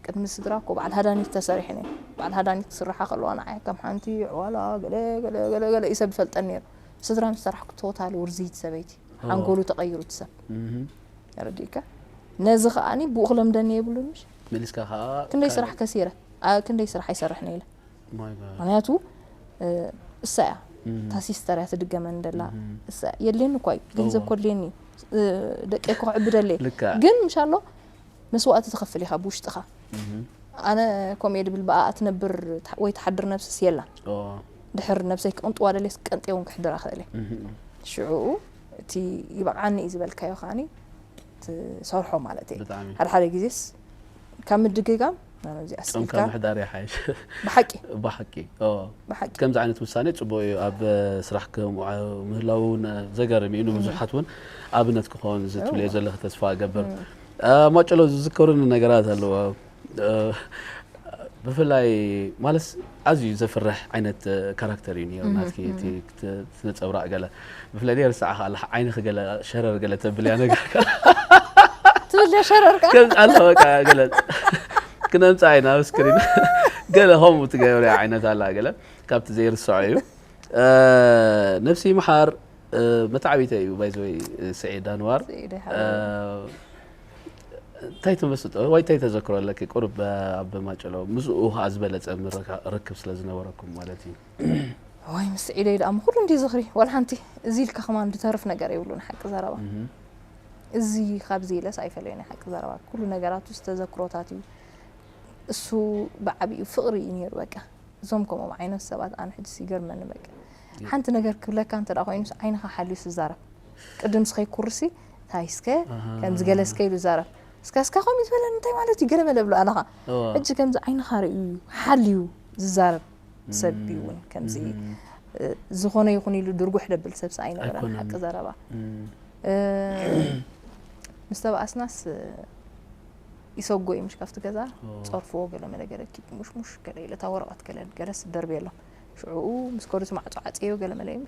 ቅድሚ ስድራ ኮ በዓል ሃዳኒት ተሰሪሕን እየ በዓል ሃዳኒት ክስርሓ ከለዋ ንዓይ ከም ሓንቲ ዕዋላ ገለ ገለ ገለ ገለ እዩ ሰብ ይፈልጠኒ ነይሩ ስድራ ምስ ሰራሕኩ ቶታሊ ውርዝይቲ ሰበይቲ ሓንጎሉ ተቐይሩ እቲ ሰብ እህ። ረዲእካ ነዚ ከዓኒ ብኡ ክለምደኒ የብሉን ምሽ መሊስካ ከዓ ክንደይ ስራሕ ከሲረ ኣ- ክንደይ ስራሕ ኣይሰርሕን ኢለ My God። ምክንያቱ እ፣ እሳ እያ እታ ሲስተር እያ ትድገመን ደላ እሳ የድልየኒ እኳ እዩ ገንዘብ ኮድልየኒ እዩ እ፣ ደቀይ እኮ ክዕብደለየ ልክዕ። ግን ምሻሎ መስዋእቲ ትኸፍል ኢኻ ብውሽጥኻ ኣነ ኮሜዲ ብል ብኣ ትነብር ወይ ትሓድር ነብስስ የላን ኦ፣ ድሕር ነብሰይ ክቅንጥዋ ደልየስ ቀንጥየ እውን ክሕድራ ክእል እየ እህ። ሽዑኡ እቲ ይበቕዓኒ እዩ ዝበልካዮ ከዓኒ ትሰርሖ ማለት እዩ ብጣዕሚ። ሓደ ሓደ ግዜስ ካብ ምድግጋም ናብዚ ጾምካ ኣስኢልካ ምሕዳር ይሓይሽ። ብሓቂ ብሓቂ ኦ፣ ብሓቂ ከምዚ ዓይነት ውሳኔ ጽቡቅ እዩ ኣብ ስራሕ ከም ምህላው እውን ዘገርም እዩ ንብዙሓት እውን ኣብነት ክኸውን ዝትብልዮ ዘለኺ ተስፋ እገብር እ፣ ማጨሎ ዝዝከሩኒ ነገራት ኣለዎ እ፣ ብፍላይ ማለት ኣዝዩ ዘፍርሕ ዓይነት ካራክተር እዩ ነይሩ ናትኪ እቲ ክት- ትነጸብራቕ ገለ ብፍላይ ደይ ርስዓኻ ኣለኻ ዓይንኺ ገለ ሸረር ገለ ተብልያ ነገር ትብል ሸረርካ ከም ኣሎ በቃ ገለ ክነምጻ ኢና ኣብ ስክሪን ገለ ከምኡ ትገብርያ ዓይነት ኣላ ገለ ካብቲ ዘይርስዖ እዩ እ፣ ነብሲ ይምሓር እ፣ መታዕቢተ እዩ ባይዘወይ ስዒድ ኣንዋር ስዒድ እ፣ ይሓርያ። እንታይ ተመስጦ ወይ እንታይ ተዘክሮ ኣለኪ ቁርብ ኣብ ማጨሎ ምስኡ ከዓ ዝበለፀ ምርካ- ርክብ ስለ ዝነበረኩም ማለት እዩ ወይ ምስ ኢደይ ደኣ ኩሉ እንዲ ዝኽሪ ወላ ሓንቲ እዚ ኢልካ ከማን ዝተርፍ ነገር የብሉን ሓቂ ዘረባ እዚ ካብዚ ኢለስ ኣይፈለዮን ሓቂ ዘረባ ኩሉ ነገራቱ ዝተዘክሮታት እዩ እሱ ብዓብኡ ፍቕሪ እዩ ነይሩ በቃ እዞም ከምኦም ዓይነት ሰባት ኣነ ሕጅስ ይገርመኒ በቃ ሓንቲ ነገር ክብለካ እንተ ደኣ ኮይኑስ ዓይንኻ ሓልዩስ ዝዛረብ ቅድም ስኸይ ኩርሲ እንታይ እስከ ከምዚ ገለ እስከ ኢሉ ይዛረብ እስከ እስከ ከምኡ ዝበለኒ እንታይ ማለት እዩ ገለ መለ ብሎ ኣለኻ ሕጂ ከምዚ ዓይንኻ ርእዩ ሓልዩ ዝዛረብ ሰብ እዩ እውን ከምዚ ዝኾነ ይኹን ኢሉ ድርጉሕ ደብል ሰብስ ኣይነበረን ሓቂ ዘረባ ምስ ተባኣስናስ ይሰጎ እዩ ምሽ ካብቲ ገዛ ጸርፍዎ ገለ መለ ገለ ኪድ ሙሽሙሽ ገለ ኢለ እታ ወረቐት ገለ ገለስ ደርብየ ኣሎ ሽዑኡ ምስ ከዱስ ማዕጾ ዓጽዮ ገለ መለ እዩ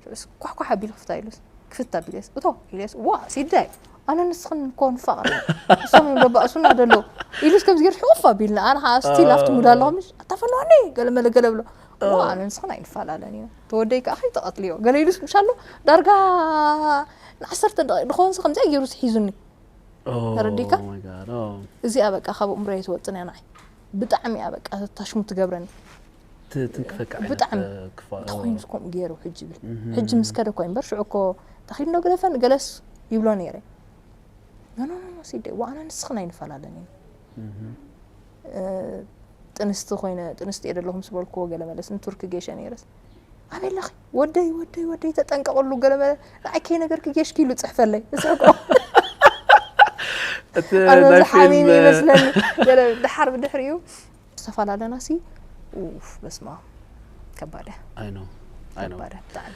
ሽዑስ ኳሕኳሕ ኣቢሉ ክፍታ ኢሉስ ክፍት ኣቢለስ እቶ ኢለስ ዋ ሲዳይ ኣነ ንስኽን እኮ ንፋቐር እሶም እዮም ደባእሱና ደሎ ኢሉስ ከምዚ ገይሩ ሕቑፍ ኣቢልና ኣነ ከዓ ስቲል ኣብቲ ሙድ ኣለኹ ምሽ ኣታፈለዋኒ ገለ መለ ገለ ብሎ ዋ ኣነ ንስኽን ኣይንፈላለን ኢና ተወደይ ከዓ ከይተቐትልዮ ገለ ኢሉስ ምሻሎ ዳርጋ ንዓሰርተ ደቂቕ ድኾንስ ከምዚኣ ገይሩ ስሒዙኒ ተረዲእካ? እዚኣ በቃ ካብ እምሮየ ትወፅን እያ ንዓይ ብጣዕሚ እያ በቃ ተታሽሙ ትገብረኒ ትንክፈካ ብጣዕሚ ክፋ ተኮይኑስ ከምኡ ገይሩ ሕጂ ብል ሕጂ ምስ ከደ ኮይ እምበር ሽዑ እኮ ተኺድ ዶ ግደፈን ገለስ ይብሎ ነይረ ኖኖኖኖ ሲደ ዋና ንስኽን ኣይንፈላለን ኢና ጥንስቲ ኮይነ ጥንስቲ እየ ዘለኹ ምስ በልክዎ ገለ መለስ ንቱርኪ ጌሸ ነይረስ ኣበይ ኣለኺ ወደይ ወደይ ወደይ ተጠንቀቕሉ ገለ መለ ንዓይ ከይነገርኪ ጌሽኪ ኢሉ ፅሕፈለይ እስሕቆ እቲ ኣነ ናይ እዚ ሓሚም ፊልም ይመስለኒ ገለ ድሓር ብድሕሪኡ ዝተፈላለና ሲ ኡፍ በስማ ከባድ እያ ኣይ ኖ ኣይ ኖ ከባድ እያ ብጣዕሚ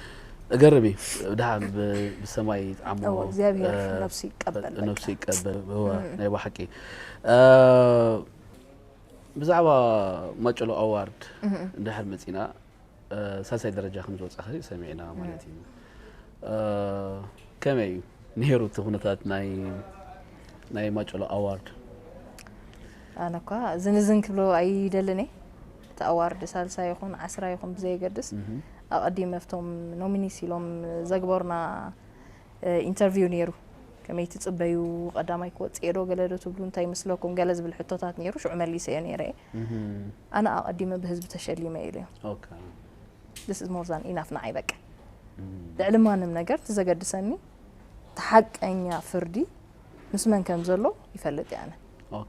እገርም እዩ ድሓን ብ- ብሰማይ ይጥዓሞ እዎ እግዚኣብሔር እ፣ ነብሱ ይቀበል በቃ። ነብሱ ይቀበል እወ ናይ ብሓቂ እ፣ ብዛዕባ ማጨሎ ኣዋርድ እንድሕር መፂና እ፣ ሳልሳይ ደረጃ ከም ዝወፃኺ ሰሚዕና ማለት እዩ እ፣ ከመይ እዩ ነይሩ እቲ ኩነታት ናይ ናይ ማጨሎ ኣዋርድ ኣነ እኳ ዝንዝን ክብሎ ኣይደልን እየ እቲ ኣዋርድ ሳልሳ ይኹን ዓስራ ይኹን ብዘየገድስ ኣቐዲመ ኣብቶም ኖሚኒስ ኢሎም ዘግበሩና ኢንተርቪው ነይሩ ከመይ ትጽበዩ፣ ቀዳማይ ክወጽእ ዶ ገለ ዶ ትብሉ፣ እንታይ ይመስለኩም ገለ ዝብል ሕቶታት ነይሩ። ሽዑ መሊሰዮ ነይረ እየ። ኣነ ኣቐዲመ ብህዝቢ ተሸሊመ ኢለ። This is more than enough ንዓይ በቃ። ልዕሊ ማንም ነገር እቲ ዘገድሰኒ እቲ ሓቀኛ ፍርዲ ምስ መን ከም ዘሎ ይፈልጥ እየ ኣነ።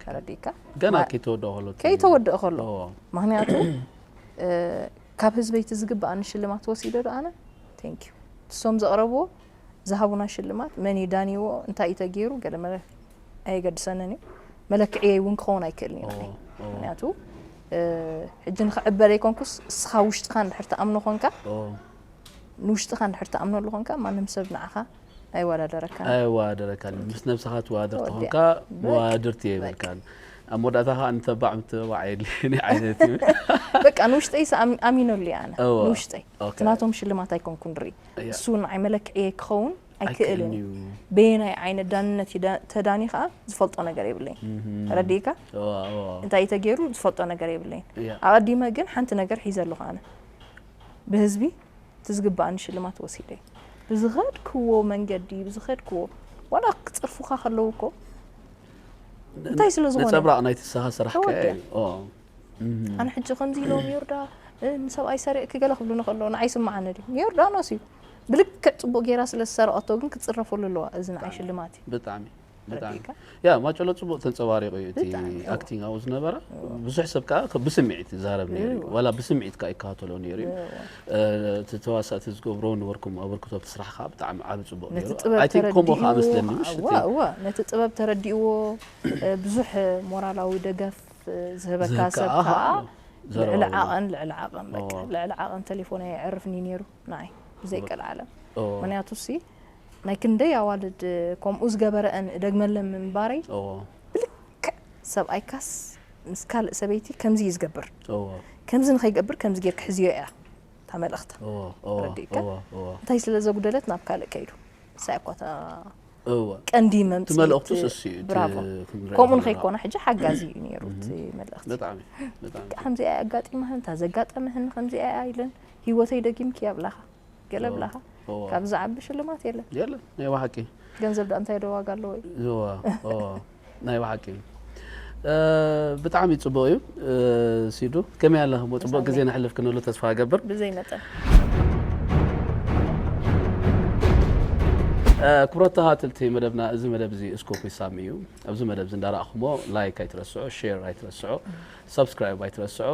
ተረዲእካ? ገና ከይተወደኦ ከሎ ከይተወደኦ ከሎ። ምክንያቱ ካብ ህዝበይ እቲ ዝግብኣኒ ሽልማት ወሲደ ዶ ኣነ? Thank you። እሶም ዘቕረብዎ ዝሃቡና ሽልማት መን እዩ ዳንይዎ፣ እንታይ እዩ ተገይሩ፣ ገለ መለ ኣየገድሰንን እዩ። መለክዕየይ እውን ክኸውን ኣይክእልን እዩ። ምክንያቱ ሕጂ ንኽዕበ ዘይኮንኩስ፣ እስኻ ውሽጥኻ እንድሕር ትኣምኖ ኮንካ፣ ንውሽጥኻ እንድሕር ትኣምነሉ ኮንካ፣ ማንም ሰብ ንዓኻ ኣይወዳደረካን። ኣይወዳደረካን። ምስ ነብስኻ ትወዳደር ተኾንካ መወዳድርቲ የብልካን። ኣብ መወዳእታ ከዓ እንተባዕ ምትብባዕ የድልየኒ ዓይነት እዩ። በቃ ንውሽጠይ ኣሚነሉ እየ ኣነ። ንውሽጠይ እቲ ናቶም ሽልማት ኣይኮንኩን ርኢ። እሱ ንዓይ መለክዕየ ክኸውን ኣይክእልን እዩ። በየናይ ዓይነት ዳንነት ተዳኒ ከዓ ዝፈልጦ ነገር የብለይን። ተረዲእካ? እንታይ እዩ ተገይሩ ዝፈልጦ ነገር የብለይን። ኣቐዲመ ግን ሓንቲ ነገር ሒዘ ኣለኹ ኣነ። ብህዝቢ እቲ ዝግብኣኒ ሽልማት ወሲደ። ብዝኸድክዎ መንገዲ፣ ብዝኸድክዎ፣ ዋላ ክጸርፉኻ ከለዉ እኮ እንታይ ስለ ዝኾነ? ነጸብራቕ ናይቲ ንስኻ ስራሕ ከኣ ተወዲኣ። እዩ። ኦ። ኣነ ሕጂ ከምዚ ኢሎም ዮርዳ፣ እ፣ ንሰብኣይ ሰሪቕኪ ገለ ክብሉኒ ከለዉ ንዓይ ይስምዓኒ ድዩ? ንዮርዳኖስ እዩ። ብልክዕ ጽቡቕ ጌራ ስለ ዝሰረቐቶ ግን ክትጽረፈሉ ኣለዋ። እዚ ንዓይ ሽልማት እዩ። ብጣዕሚ፣ ብጣዕሚ። ረዲእካ? ያ፣ ማጨሎ ጽቡቕ ተንጸባሪቑ እዩ እቲ ብጣዕሚ፣ እወ። ኣክቲንግ ኣብኡ ዝነበረ። እወ። ብዙሕ ሰብ ከኣ ከ-፣ ብስምዒት ይዛረብ ነይሩ እዩ። እወ። ዋላ ብስምዒት ከኣ ይከታተሎ ነይሩ እዩ። እወ። እ፣ እቲ ተዋሳእቲ ዝገብሮ ነበርኩም ኣበርክቶ ኣብቲ ስራሕ ከኣ ብጣዕሚ ዓቢ ጽቡቕ ነቲ ነይሩ። ጥበብ I think ከምኡ ከኣ ተረዲእዎ፣ መስለኒ፣ ምሽ፣ እወ፣ እቲ እወ፣ ነቲ ጥበብ ተረዲእዎ፣ እ፣ ብዙሕ ሞራላዊ ደገፍ ዝህበካ ዝህበካ፣ ሰብ ኣሃ፣ ከኣ ዘረባ ልዕሊ እውን። ዓቐን፣ ልዕሊ ዓቐን፣ በቃ፣ እወ። ልዕሊ ዓቐን ቴሌፎነይ ኣይዕርፍን እዩ ነይሩ ንዓይ፣ ብዘይ እወ። ቀልዓለም። እወ። ምኽንያቱ ሲ፣ ናይ ክንደይ ኣዋልድ ከምኡ ዝገበረአን እደግመለን ምንባረይ፣ እወ። ብልክዕ ሰብኣይካስ ምስ ካልእ ሰበይቲ ከምዚ እዩ ዝገብር። እወ። ከምዚ ንኸይገብር ከምዚ ጌርኪ ሕዝዮ እያ እታ መልእኽታ። እወ፣ እወ፣ ረዲእካ? እወ፣ እወ። እንታይ ስለ ዘጉደለት ናብ ካልእ ከይዱ። ንሳ እያ እኳ እታ እወ። ቀንዲ እቲ መምጽኢት መልእኽቱስ እሱ እዩ፣ እቲ ብራቮ። ክንሪኦ ከምኡ ከለና። ንኸይኮነ ሕጂ ሓጋዚ እዩ ነይሩ እቲ መልእኽቲ። ብጣዕሚ፣ ብጣዕሚ። ከምዚኣ ኣጋጢማህን፣ እታ ዘጋጠመህን ከምዚኣ እያ ኢለን፣ ህይወተይ ደጊምኪ ኣብላኻ። ገለ እወ፣ ብላኻ። እወ። ካብ ዝዓቢ ሽልማት የለን። የለን፣ ናይ ብሓቂ። ገንዘብ ደኣ እንታይ ዶ ዋጋ ኣለዎ እዩ? እወ፣ እወ። ናይ ብሓቂ። እ፣ ብጣዕሚ ጽቡቕ እዩ። እ፣ ሲዱ፣ ከመይ ኣለኺ? እሞ ጽቡቕ ግዜ ነሕልፍ ክንብሉ ተስፋ እገብር። ብዘይ መጠን። እ፣ ክቡራት ተኸታተልቲ መደብና፣ እዚ መደብ እዚ ስኮፕ ዊዝ ሳሚ እዩ። ኣብዚ መደብ እዚ እንዳረኣኹሞ ላይክ ኣይትረስዑ፣ ሼር ኣይትረስዑ፣ ሳብስክራይብ ኣይትረስዑ።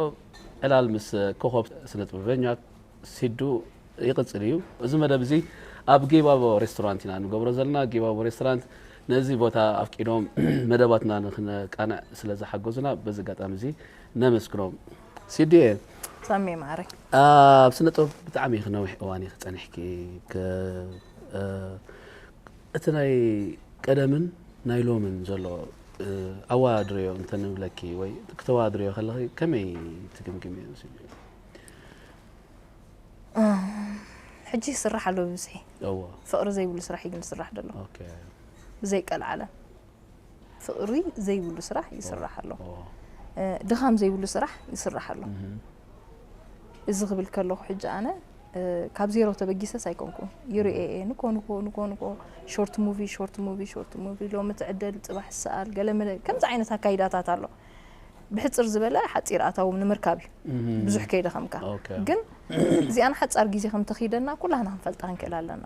ዕላል ምስ ኮኾብ ስነ ጥበበኛ ሲዱ ይቕጽል እዩ። እዚ መደብ እዚ ኣብ ጊባቦ ሬስቶራንት ኢና ንገብሮ ዘለና። ጊባቦ ሬስቶራንት ነዚ ቦታ ኣፍቂዶም መደባትና ንኽነቃንዕ ስለ ዝሓገዙና በዚ ኣጋጣሚ እዚ ነመስግኖም። ሲዱየ፣ ሳሚ ማዕረይ። ኣብ ስነ ጥበብ ብጣዕሚ ኢኺ ነዊሕ እዋን ኢኺ ጸኒሕኪ። ከ-፣ እ፣ እቲ ናይ ቀደምን ናይ ሎምን ዘሎ፣ እ፣ ኣወዳድርዮ እንተንብለኪ ወይ ክተወዳድርዮ ከለኺ ከመይ ትግምግምዮ ሲዱየ? ሕጂ ይስራሕ ኣሎ ብብዝሒ። እወ። ፍቕሪ ዘይብሉ ስራሕ እዩ ግን ዝስራሕ ዘሎ። ኦኬ። ብዘይ ቀልዓለም። ፍቕሪ ዘይብሉ ስራሕ ይስራሕ ኣሎ። እወ። እ፣ ድኻም ዘይብሉ ስራሕ ይስራሕ ኣሎ። እህ። እዚ ክብል ከለኹ ሕጂ ኣነ፣ እ፣ ካብ ዜሮ ተበጊሰስ ኣይኮንኩን። ይርእየ እየ። ንኮ፣ ንኮ፣ ንኮ፣ ንኮ፣ ሾርት ሙቪ፣ ሾርት ሙቪ፣ ሾርት ሙቪ፣ ሎሚ ትዕደል፣ ጽባሕ ይሰኣል፣ ገለ መለ፣ ከምዚ ዓይነት ኣካይዳታት ኣሎ። ብሕጽር ዝበለ ሓጺር ኣታዊ ንምርካብ እዩ። እህ። ብዙሕ ከይደኸምካ። ኦኬ። ግን እዚኣ ንሓጻር ግዜ ከም ተኺደና ኩላህና ክንፈልጣ ክንክእል ኣለና።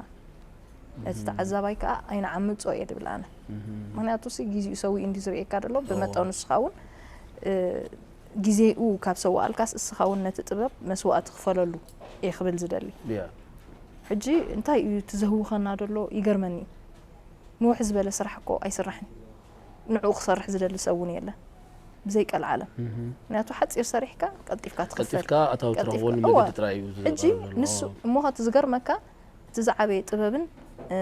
ነቲ ተዓዛባይ ከኣ ኣይንዓምጾ እየ ድብል ኣነ። እህ። ምኽንያቱ ሲ ግዜኡ ሰዊኡ እንዲ ዝርእየካ ደሎ፣ ብመጠኑ እወ። ንስኻ እውን፣ እ፣ ግዜኡ ካብ ሰዋኣልካስ እስኻ እውን ነቲ ጥበብ መስዋእቲ ክፈለሉ እየ ክብል ዝደሊ። ያ። ሕጂ እንታይ እዩ እቲ ዘህውኸና ደሎ ይገርመኒ እዩ። ንውሕ ዝበለ ስራሕ እኮ ኣይስራሕን። ንዕኡ ክሰርሕ ዝደሊ ሰብ እውን የለን። ብዘይ ቀልዓለም። እህ። ምኽንያቱ ሓጺር ሰሪሕካ ቀልጢፍካ ትኽፈል። ቀልጢፍካ ኣታዊ ቀልጢፍካ፣ ትረኽበሉ እወ። መገዲ ጥራይ እዩ ሕጂ ዝረኣ ዘሎ። ንሱ፣ እወ። እሞ እቲ ዝገርመካ፣ እቲ ዝዓበየ ጥበብን፣ እ፣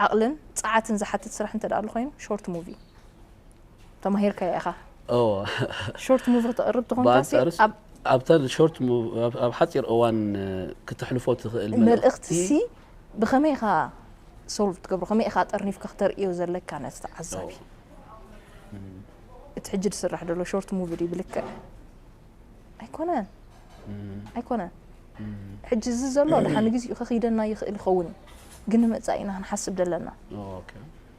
ዓቕልን ጸዓትን ዝሓትት ስራሕ እንተ ደኣ ኣሎ ኮይኑ፣ ሾርት ሙቪ ተማሂርካዮ ኢኻ። እወ። ሾርት ሙቪ ክተቕርብ ተኾንካሲ ብኣንጻሩስ ኣብ ኣብተን ሾርት ሙቭ፣ ኣብ፣ ኣብ ሓጺር እዋን፣ እ፣ ክተሕልፎ ትኽእል መልእኽቲ መልእኽቲ ሲ ብኸመይ ኢኻ ሶልቭ ትገብሮ? ከመይ ኢኻ ጠርኒፍካ ክተርእዮ ዘለካ ነቲ ተዓዛቢ? እወ። እቲ ሕጂ ዝስራሕ ዘሎ ሾርት ሙቪ ድዩ ብልክዕ? ኣይኮነን። እም። ኣይኮነን። እም። ሕጂ እዚ ዘሎ ደሓን ግዜኡ ከኺደና ይኽእል ይኸውን እዩ። ግን ንመጻኢ ኢና ክንሓስብ ዘለና። ኦኬ።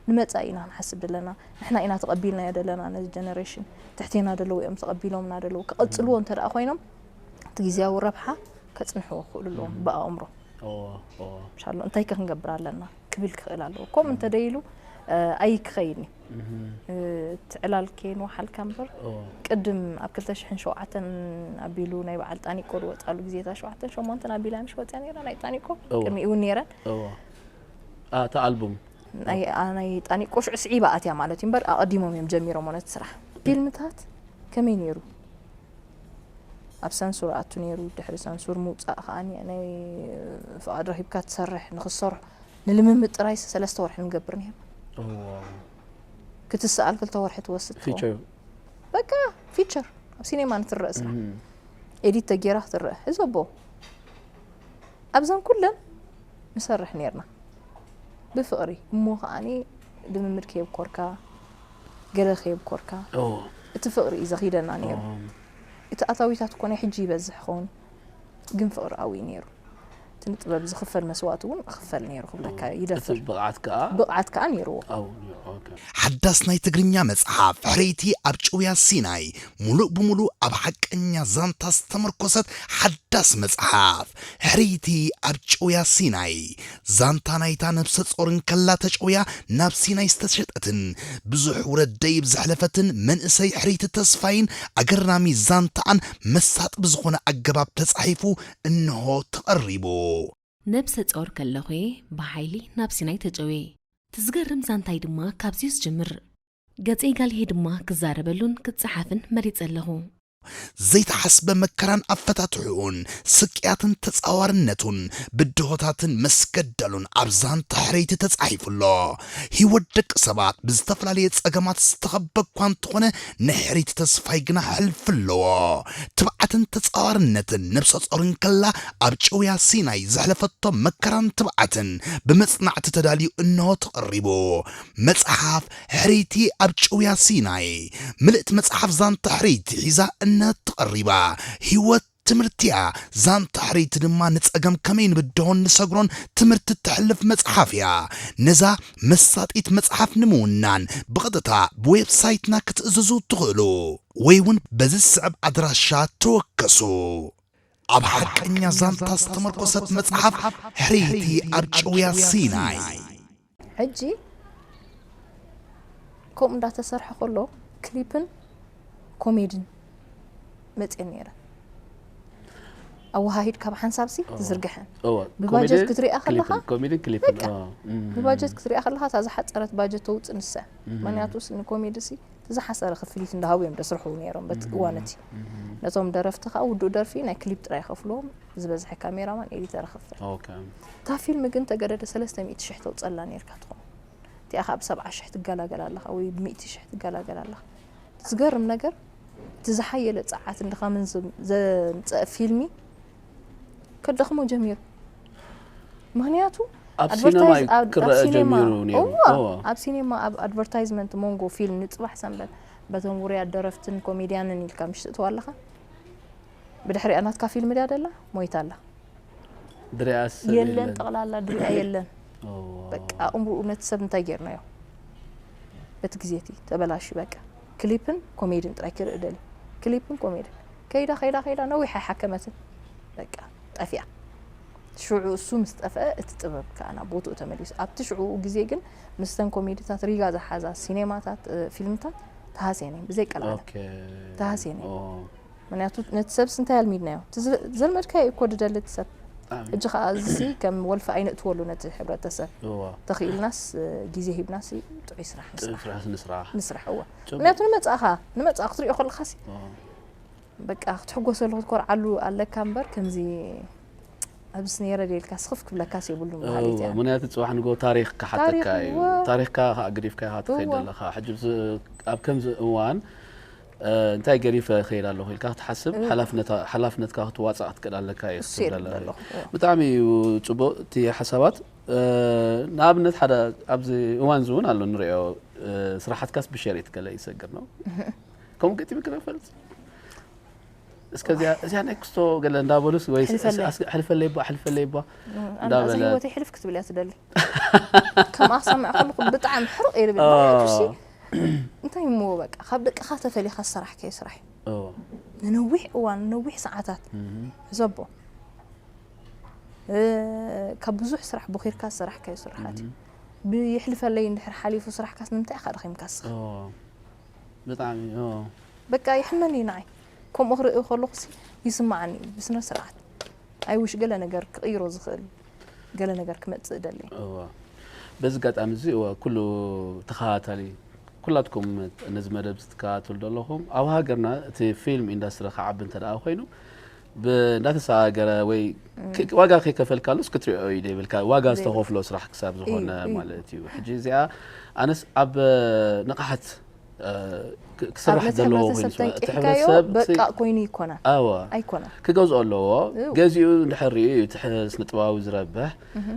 ንመጻኢ ኢና ክንሓስብ ዘለና። ንሕና ኢና ተቐቢልናዮ ዘለና ነዚ ጀነሬሽን። ትሕቴና ዘለዉ እዮም ተቐቢሎምና ዘለዉ። ክቐጽልዎ እንተ ደኣ ኮይኖም እቲ ግዝያዊ ረብሓ ከጽንሕዎ ክኽእሉ ኣለዎም ብኣእምሮ። ኦ ኦ ምሻሎ እንታይ ከ ክንገብር ኣለና ክብል ክኽእል ኣለዎ። ከምኡ እንተ ደይሉ ኣይክኸይድኒ። እቲ ዕላል ከይንወሓልካ እምበር ኦ ቅድም ኣብ ክልተ ሽሕን ሸውዓተን ኣቢሉ ናይ በዓል ጣኒቆ ዝወፃሉ ግዜ እታ ሸውዓተን ሸሞንተን ኣቢላ ምሽ ወፅያ ነይራ ናይ ጣኒቆ እወ። ቅድሚኡ እውን ነይረን ኦ ኣታ ኣልቡም ናይ ጣኒቆ ሽዑ ስዒባ ኣትያ ማለት እዩ እምበር ኣቐዲሞም እዮም ጀሚሮሞ ነቲ ስራሕ። ፊልምታት ከመይ ነይሩ? ኣብ ሰንሱር ኣቱ ነይሩ። ድሕሪ ሰንሱር ምውፃእ ከዓ ናይ ፍቓድ ረኺብካ ትሰርሕ ንክሰርሑ ንልምምድ ጥራይ ሰለስተ ወርሒ ንገብር ነይሩ። ኦ ክትሰኣል ክልተ ወርሒ ትወስድ ትኸውን። ፊቸር በቃ ፊቸር ኣብ ሲኔማ ንትረእ ስራሕ ኤዲት ተጌራ ክትረእ ህዘቦ ኣብዘን ኩለን ንሰርሕ ነርና ብፍቕሪ። እሞ ከዓኒ ልምምድ ከየብኮርካ ገለ ከየብኮርካ ኦ እቲ ፍቕሪ እዩ ዘኺደና ነይሩ። ኦ እቲ ኣታዊታት እኮ ናይ ሕጂ ይበዝሕ ኸውን ግን ፍቕሪ ኣብኡ እዩ ነይሩ። እቲ ንጥበብ ዝኽፈል መስዋእቲ እውን ክኽፈል ነይሩ ክብለካ እቲ ይደፍር። ብቕዓት ከዓ ብቕዓት ከዓ ነይርዎ። ኣው ነይሩ ኦኬ ሓዳስ ናይ ትግርኛ መጽሓፍ ሕርይቲ ኣብ ጭውያ ሲናይ፣ ሙሉእ ብሙሉእ ኣብ ሓቀኛ ዛንታ ዝተመርኮሰት ሓዳስ መጽሓፍ። ሕርይቲ ኣብ ጭውያ ሲናይ፣ ዛንታ ናይታ ነብሰ ጾር እንከላ ተጨውያ ናብ ሲናይ ዝተሸጠትን ብዙሕ ውረድ ደይብ ዘሕለፈትን መንእሰይ ሕርይቲ ተስፋይን ኣገራሚ ዛንታኣን መሳጢ ብዝኾነ ኣገባብ ተጻሒፉ እንሆ ተቐሪቡ። ነብሰ ጾር ከለኹ እየ ብሓይሊ ናብ ሲናይ ተጨውየ። እቲ ዝገርም ዛንታይ ድማ ካብዚ'ዩ ዝጅምር። ገጸይ ጋልሄ ድማ ክዛረበሉን ክጸሓፍን መሪጸ ኣለኹ። ዘይተሓስበ መከራን ኣፈታትሕኡን፣ ስቅያትን ተጻዋርነቱን፣ ብድሆታትን መስገደሉን ኣብ ዛንታ ሕርይቲ ተጻሒፉ ኣሎ። ህይወት ደቂ ሰባት ብዝተፈላለየ ጸገማት ዝተኸበ እኳ እንተኾነ፣ ናይ ሕርይቲ ተስፋይ ግና ሕልፊ ኣለዎ። ትብዓትን ተጻዋርነትን ነብሰ ጾር እንከላ ኣብ ጭውያ ሲናይ ዘሕለፈቶ መከራን ትብዓትን ብመጽናዕቲ ተዳልዩ እንሆ ተቐሪቡ። መጽሓፍ ሕርይቲ ኣብ ጭውያ ሲናይ ምልእቲ መጽሓፍ ዛንታ ሕርይቲ ሒዛ እንሆ ተቐሪባ። ህይወት ትምህርቲ እያ። ዛንታ ሕርይቲ ድማ ንጸገም ከመይ ንብድሆን ንሰግሮን ትምህርቲ እተሕልፍ መጽሓፍ እያ። ነዛ መሳጢት መጽሓፍ ንምውናን ብቐጥታ ብዌብሳይትና ክትእዝዙ ትኽእሉ ወይ እውን በዚ ዝስዕብ ኣድራሻ ተወከሱ። ኣብ ሓቀኛ ዛንታ ዝተመርኮሰት መጽሓፍ ሕርይቲ ኣብ ጭውያ ሲናይ። ሕጂ ከምኡ እንዳተሰርሐ ከሎ ክሊፕን ኮሜድን መፅየን ነይረ። ኣወሃሂድ ካብ ሓንሳብሲ ትዝርግሐን እወ ብባጀት ክትሪኣ ከለኻ ኮሜድን ክሊፕን በቃ። ኦ፣ እም፣ ብባጀት ክትሪኣ ከለኻ እታ ዝሓፀረት ባጀት ተውፅእ ንሳ። ምክንያቱ ስ- ንኮሜዲ ሲ እቲ ዝሓፀረ ክፍሊት እንዳሃቡ እዮም ደስርሑ ነይሮም በቲ እዋን እቲ። ነቶም ደረፍቲ ከዓ ውዱእ ደርፊ ናይ ክሊፕ ጥራይ ይኸፍልዎም፣ ዝበዝሐ ካሜራማን ኤዲተር ይኸፍል። ኦኬ እታ ፊልም ግን ተገደደ ሰለስተ ሚእቲ ሽሕ ተውፀላ ነይርካ ትኸውን። እቲኣ ከዓ ብሰብዓ ሽሕ ትገላገል ኣለኻ ወይ ብሚእቲ ሽሕ ትገላገል ኣለኻ። ዝገርም ነገር እቲ ዝሓየለ ጸዓት እንድኻ ምን ዘምፀአ ፊልሚ ከደኽሞ ጀሚሩ። ምክንያቱ ኣብ ሲነማ እዩ ኣብ- ኣብ ክረአ ሲኔማ- ጀሚሩ ነይሩ። እዋ፣ እዋ። ኣብ ሲኔማ ኣብ ኣድቨርታይዝመንት መንጎ ፊልም ንፅባሕ ሰንበት በቶም ውሩያት ደረፍትን ኮሜድያንን ኢልካ ምሽ ትእትዋ ኣለኻ። ብድሕሪኣ ናትካ ፊልም ድያ ደላ ሞይታ ኣላ። ድሪያስ የለን ጠቕላላ ድሪኣ የለን። ኦ፣ በቃ ኣእምሮኡ ነቲ ሰብ እንታይ ጌርናዮ? በቲ ግዜ እቲ ተበላሹ በቃ። ክሊፕን ኮሜድን ጥራይ ክርኢ ደሊ። ክሊፕን ኮሜድን ከይዳ ከይዳ ከይዳ ነዊሕ ኣይሓከመትን። በቃ ጠፊኣ። ሽዑ እሱ ምስ ጠፍአ እቲ ጥበብ ከዓ ናብ ቦትኡ ተመሊሱ። ኣብቲ ሽዑ ግዜ ግን ምስተን ኮሜድታት ሪጋ ዝሓዛ ሲኔማታት እ፣ ፊልምታት ተሃስየን እየን ብዘይ ቀልዓለም ኦኬ ተሃስየን እየን። ኦ፣ ምክንያቱ ነቲ ሰብስ እንታይ ኣልሚድናዮ? እቲ ዝ- ዘልመድካዮ እኮ ድደሊ እቲ ሰብ። ብጣዕሚ ሕጂ ከዓ እዚ ከም ወልፊ ኣይነእትወሉ ነቲ ሕብረተሰብ። እዋ ተኽኢልናስ እ፣ ግዜ ሂብናስ ጥዑይ ስራሕ ጥዑይ ንስራሕ ስራሕ ንስራሕ ንስራሕ እወ። ጽቡቅ። ምክንያቱ ንመጻእኻ ንመጻእ ክትሪኦ ከለኻሲ ኦ። በቃ ክትሕጎሰሉ ክትኮርዓሉ ኣለካ እምበር ከምዚ ኣብዚ ነይረ ደልካ ስኽፍ ክብለካስ የብሉን በሃሊት እያ። ምክንያቱ ፅባሕ ንጎ ታሪክ ክሓተካ ታሪክ እዩ። እወ። ታሪክካ ኣግዲፍካ ኢኻ ትኸይድ እወ። ዘለኻ። ሕጂ ብዚ- ኣብ ከምዚ እዋን እ፣ እንታይ ገዲፈ ክኸይድ ኣለኹ ኢልካ ክትሓስብ እወ። ሓላፍነታ- ሓላፍነትካ ክትዋፃእ ክትክእል ኣለካ እዩ እሱ ክትብል የለ ኣለኻ። ኣለኹ። እወ። ብጣዕሚ እዩ ፅቡቅ እቲ ሓሳባት። እ፣ ንኣብነት ሓደ ኣብዚ እዋን እዚ እውን ኣሎ ንሪኦ እ፣ ስራሓትካስ ብሸሪት ገለ ይሰግር ነው ከምኡ ገጢሙ ክነፈልጥ እስከ እዚኣ እዚኣ ናይ ክስቶ ገለ እንዳበሉስ ወይ ሕልፈለይ። ሕልፈለይ ባ ሕልፈለይ ባ ኣነ እዚ እንዳበለ- ህይወተይ ሕልፍ ክትብል እያ ትደሊ። ከምኣ ክሰምዕ ከለኹ ብጣዕሚ ሕሩቕ ኢለ ኦ። እንታይ እሞ በቃ ካብ ደቅኻ ተፈሊኻ ዝሰራሕካዮ ስራሕ እዩ። ኦ። ንነዊሕ እዋን ንነዊሕ ሰዓታት እህ። ሕዘቦ። ካብ ብዙሕ ስራሕ ቦኺርካ ዝሰራሕካዮ ስራሓት እዩ። ብይሕልፈለይ እንድሕር ሓሊፉ ስራሕካስ ንምንታይ ኢኻ ደኺምካ ንስኻ? ኦ። ብጣዕሚ ኦ። በቃ ይሕመኒ ንዓይ። ከምኡ ክርኢ ከለኹ ይስማዓኒ እዩ። ብስነ ስርዓት ኣይውሽ ገለ ነገር ክቕይሮ ዝኽእል ገለ ነገር ክመጽእ ደሊ። እዋ። በዚ ኣጋጣሚ እዚ እዋ ኩሉ ተኸታታሊ ኩላትኩም ነዚ መደብ ትከታተሉ ዘለኹም ኣብ ሃገርና እቲ ፊልም ኢንዳስትሪ ክዓቢ እንተ ደኣ ኮይኑ እንዳተሰጋገረ ወይ ዋጋ ከይከፈልካሉስ ክትሪኦ እዩ ደይብልካ ዋጋ ዝተኸፍሎ ስራሕ ክሳብ ዝኾነ ማለት እዩ። ሕጂ እዚኣ ኣነስ ኣብ ንቕሓት ክስራሕ ዘለዎ ኮይኑ ተንቂሕካዮ በቃ ኮይኑ ይኮና ኣዋ ኣይኮና ክገዝኦ ኣለዎ። ገዚኡ እንድሕር ሪኡ እዩ እቲ ስነ ጥበባዊ ዝረብሕ።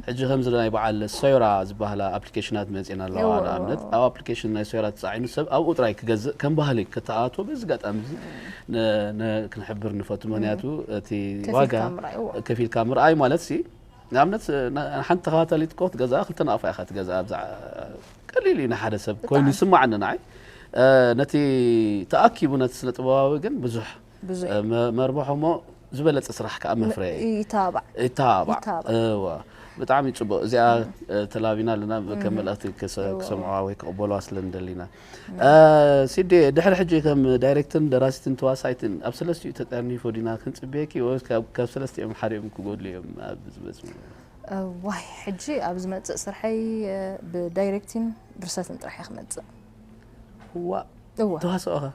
ሕጂ ከምዚ ናይ በዓል ሶይራ ዝበሃላ ኣፕሊኬሽናት መፅና ኣለዋ። ንኣብነት ኣብ ኣፕሊኬሽን ናይ ሶይራ ተፃዒኑ ሰብ ኣብኡ ጥራይ ክገዝእ ከም ባህሊ ከተኣትዎ በዚ ኣጋጣሚ እዚ ክንሕብር ንፈቱ። ምክንያቱ እቲ ዋጋ ከፊልካ ምርኣይ ማለት ሲ ንኣብነት ሓንቲ ተኸታተሊት ኮ ትገዝኣ ክልተ ናቕፋ ኢኻ ትገዝኣ። ኣብዛ ቀሊል እዩ ንሓደ ሰብ ኮይኑ ይስማዓኒ ንዓይ። ነቲ ተኣኪቡ ነቲ ስነ ጥበባዊ ግን ብዙሕ ብዙሕ መርብሖ እሞ ዝበለፀ ስራሕ ከዓ መፍረየ ይተባባዕ ይተባባዕ። ይተባባዕ። እዋ ብጣዕሚ ፅቡቅ። እዚኣ ተላቢና ኣለና ከም መልእክቲ ክሰምዕዋ ወይ ክቕበልዋ ስለ ንደሊና። ሲዲ ድሕሪ ሕጂ ከም ዳይሬክትን ደራሲትን ተዋሳይትን ኣብ ሰለስቲኡ ተጠርኒፎ ዲና ክንፅበየኪ ወይ ካብ ሰለስቲኦም ሓዲኦም ክጎድሉ እዮም ኣብ ዝመፅኡ? ዋይ ሕጂ ኣብ ዝመፅእ ስርሐይ ብዳይሬክቲን ድርሰትን ጥራሕ እየ ክመፅእ። ዋ እዋ ተዋስኦ ኸ?